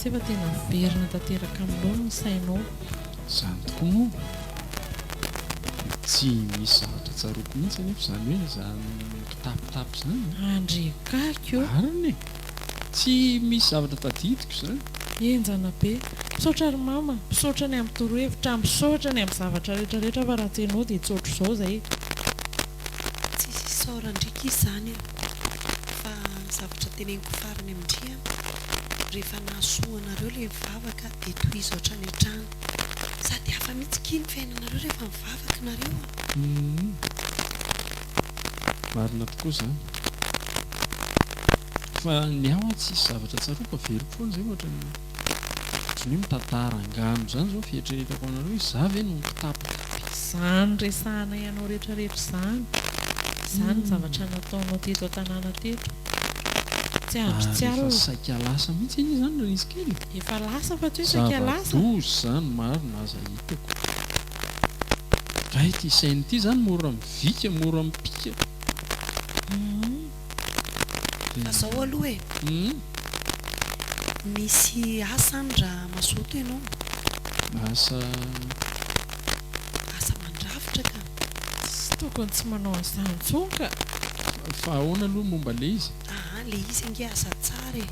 efa tena miverina tanteraka amin'ny laoniny ny sainao. Izany tokoa moa. Tsy misy zavatra tsaroako mihitsy anefa izany hoe izany mikitapitapy izany an. Andriakaky ô! Marina e! Tsy misy zavatra tadidiko izany. Henjana be. Misaotra ry mama, misaotra ny amin'ny torohevitra, misaotra ny amin'ny zavatra rehetra rehetra fa raha tsy ianao dia tsy ohatr'izao izay. Tsisy isaoran-dry akia izany an! Fa ny zavatra teneniko farany amin-dry an, rehefa nahasoa anareo ilay mivavaka dia tohizo hatrany hatrany. Sady hafa mihitsy akia ny fiainanareo rehefa mivavaka nareo an! Humm. Marina tokoa izany. Fa ny ahy hoa tsisy zavatra tsaroako averiko foana izay ohatran'ny ohatran'ny hoe mitantara angano izany izao fieritreretako anareo hoe za ve no mikitapitapy. Izany resahanay anao rehetra rehetra izany, izany ny zavatra nataonao teto an-tanàna teto. Tsy andro tsy Ary efa alina. saika lasa mihitsy anie izany Ranisy kely e. Efa lasa fa tsy hoe saika lasa. Zava-doza izany marina aza hitako. Kay ity saina ity izany mora mivika, mora mipika. Fa zao aloha e. Misy asa any raha mazoto ianao. Asa. Asa mandrafitra ka. Tsy tokony tsy manao an'izany intsony ka. Fa ahoana aloha momba le izy? Aa le izy ange asa tsara e.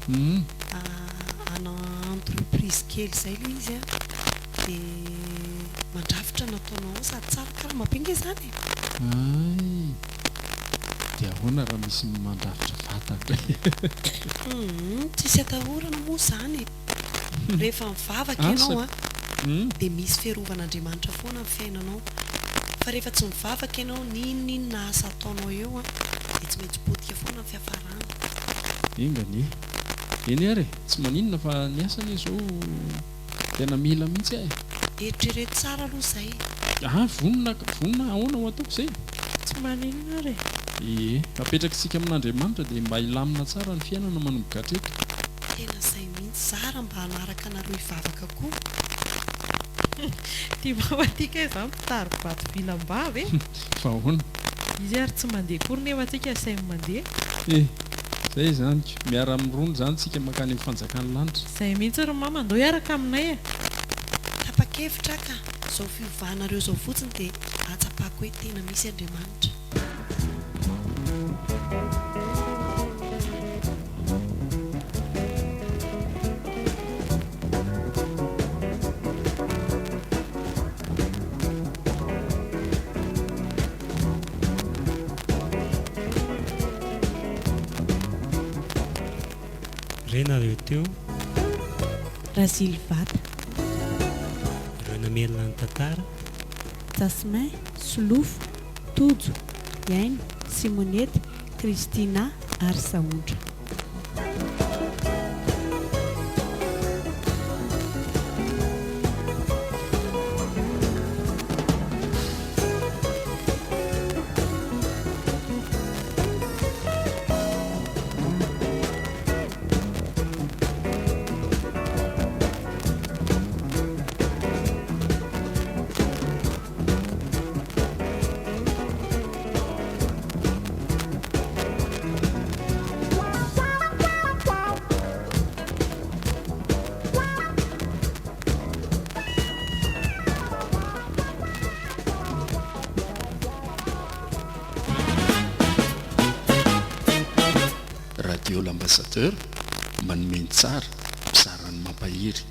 Ana entreprise kely zay le izy a. De mandrafitra no ataonao ao sady tsara karama be nge zany e. Hay. Dia ahoana raha misy mandrafitra vata indray? Humm tsisy atahorana moa zany e. Rehefa mivavaka ianao Asa an, dia misy fiarovan'Andriamanitra foana ny fiainanao. Fa rehefa tsy mivavaka ianao, n'inon'inona asa ataonao eo an, dia tsy maintsy potika foana ny fiafarana. Enga anie. Eny ary e, tsy maninona fa ny asa anie izao tena mila mihitsy aho e. Eritrereto tsara aloha izay. Ah vonona vonona ahoana ho ataoko izay? Tsy maninona ary e. Ie, apetrakitsika amin'Andriamanitra dia mba hilamina tsara ny fiainana manomboka hatreto. Tena zay mihitsy, za ra mba hanaraka anareo hivavaka koa. Ty mama ty kay zany mpitari-bato vilam-bava e! Fa ahoana? Izy ary tsy mandeha akory nefa tsika asainy mandeha. Eh! Zay izany ko! Miara-mirona izany tsika mankany amin'ny fanjakan'ny lanitra. Zay mihitsy ry mama, andao hiaraka aminay e! Tapa-kevitra aho ka, zao fiovanareo zao fotsiny dia ahatsapako hoe tena misy Andriamanitra. Re nareo teo. Razily Vata. Ireo namelona ny tantara. Jasmin, Solofo, Tojo, Aina, Simonette, Christina ary Sahondra. Radio L'Ambassadeur, manome ny tsara, mizara ny mampahery.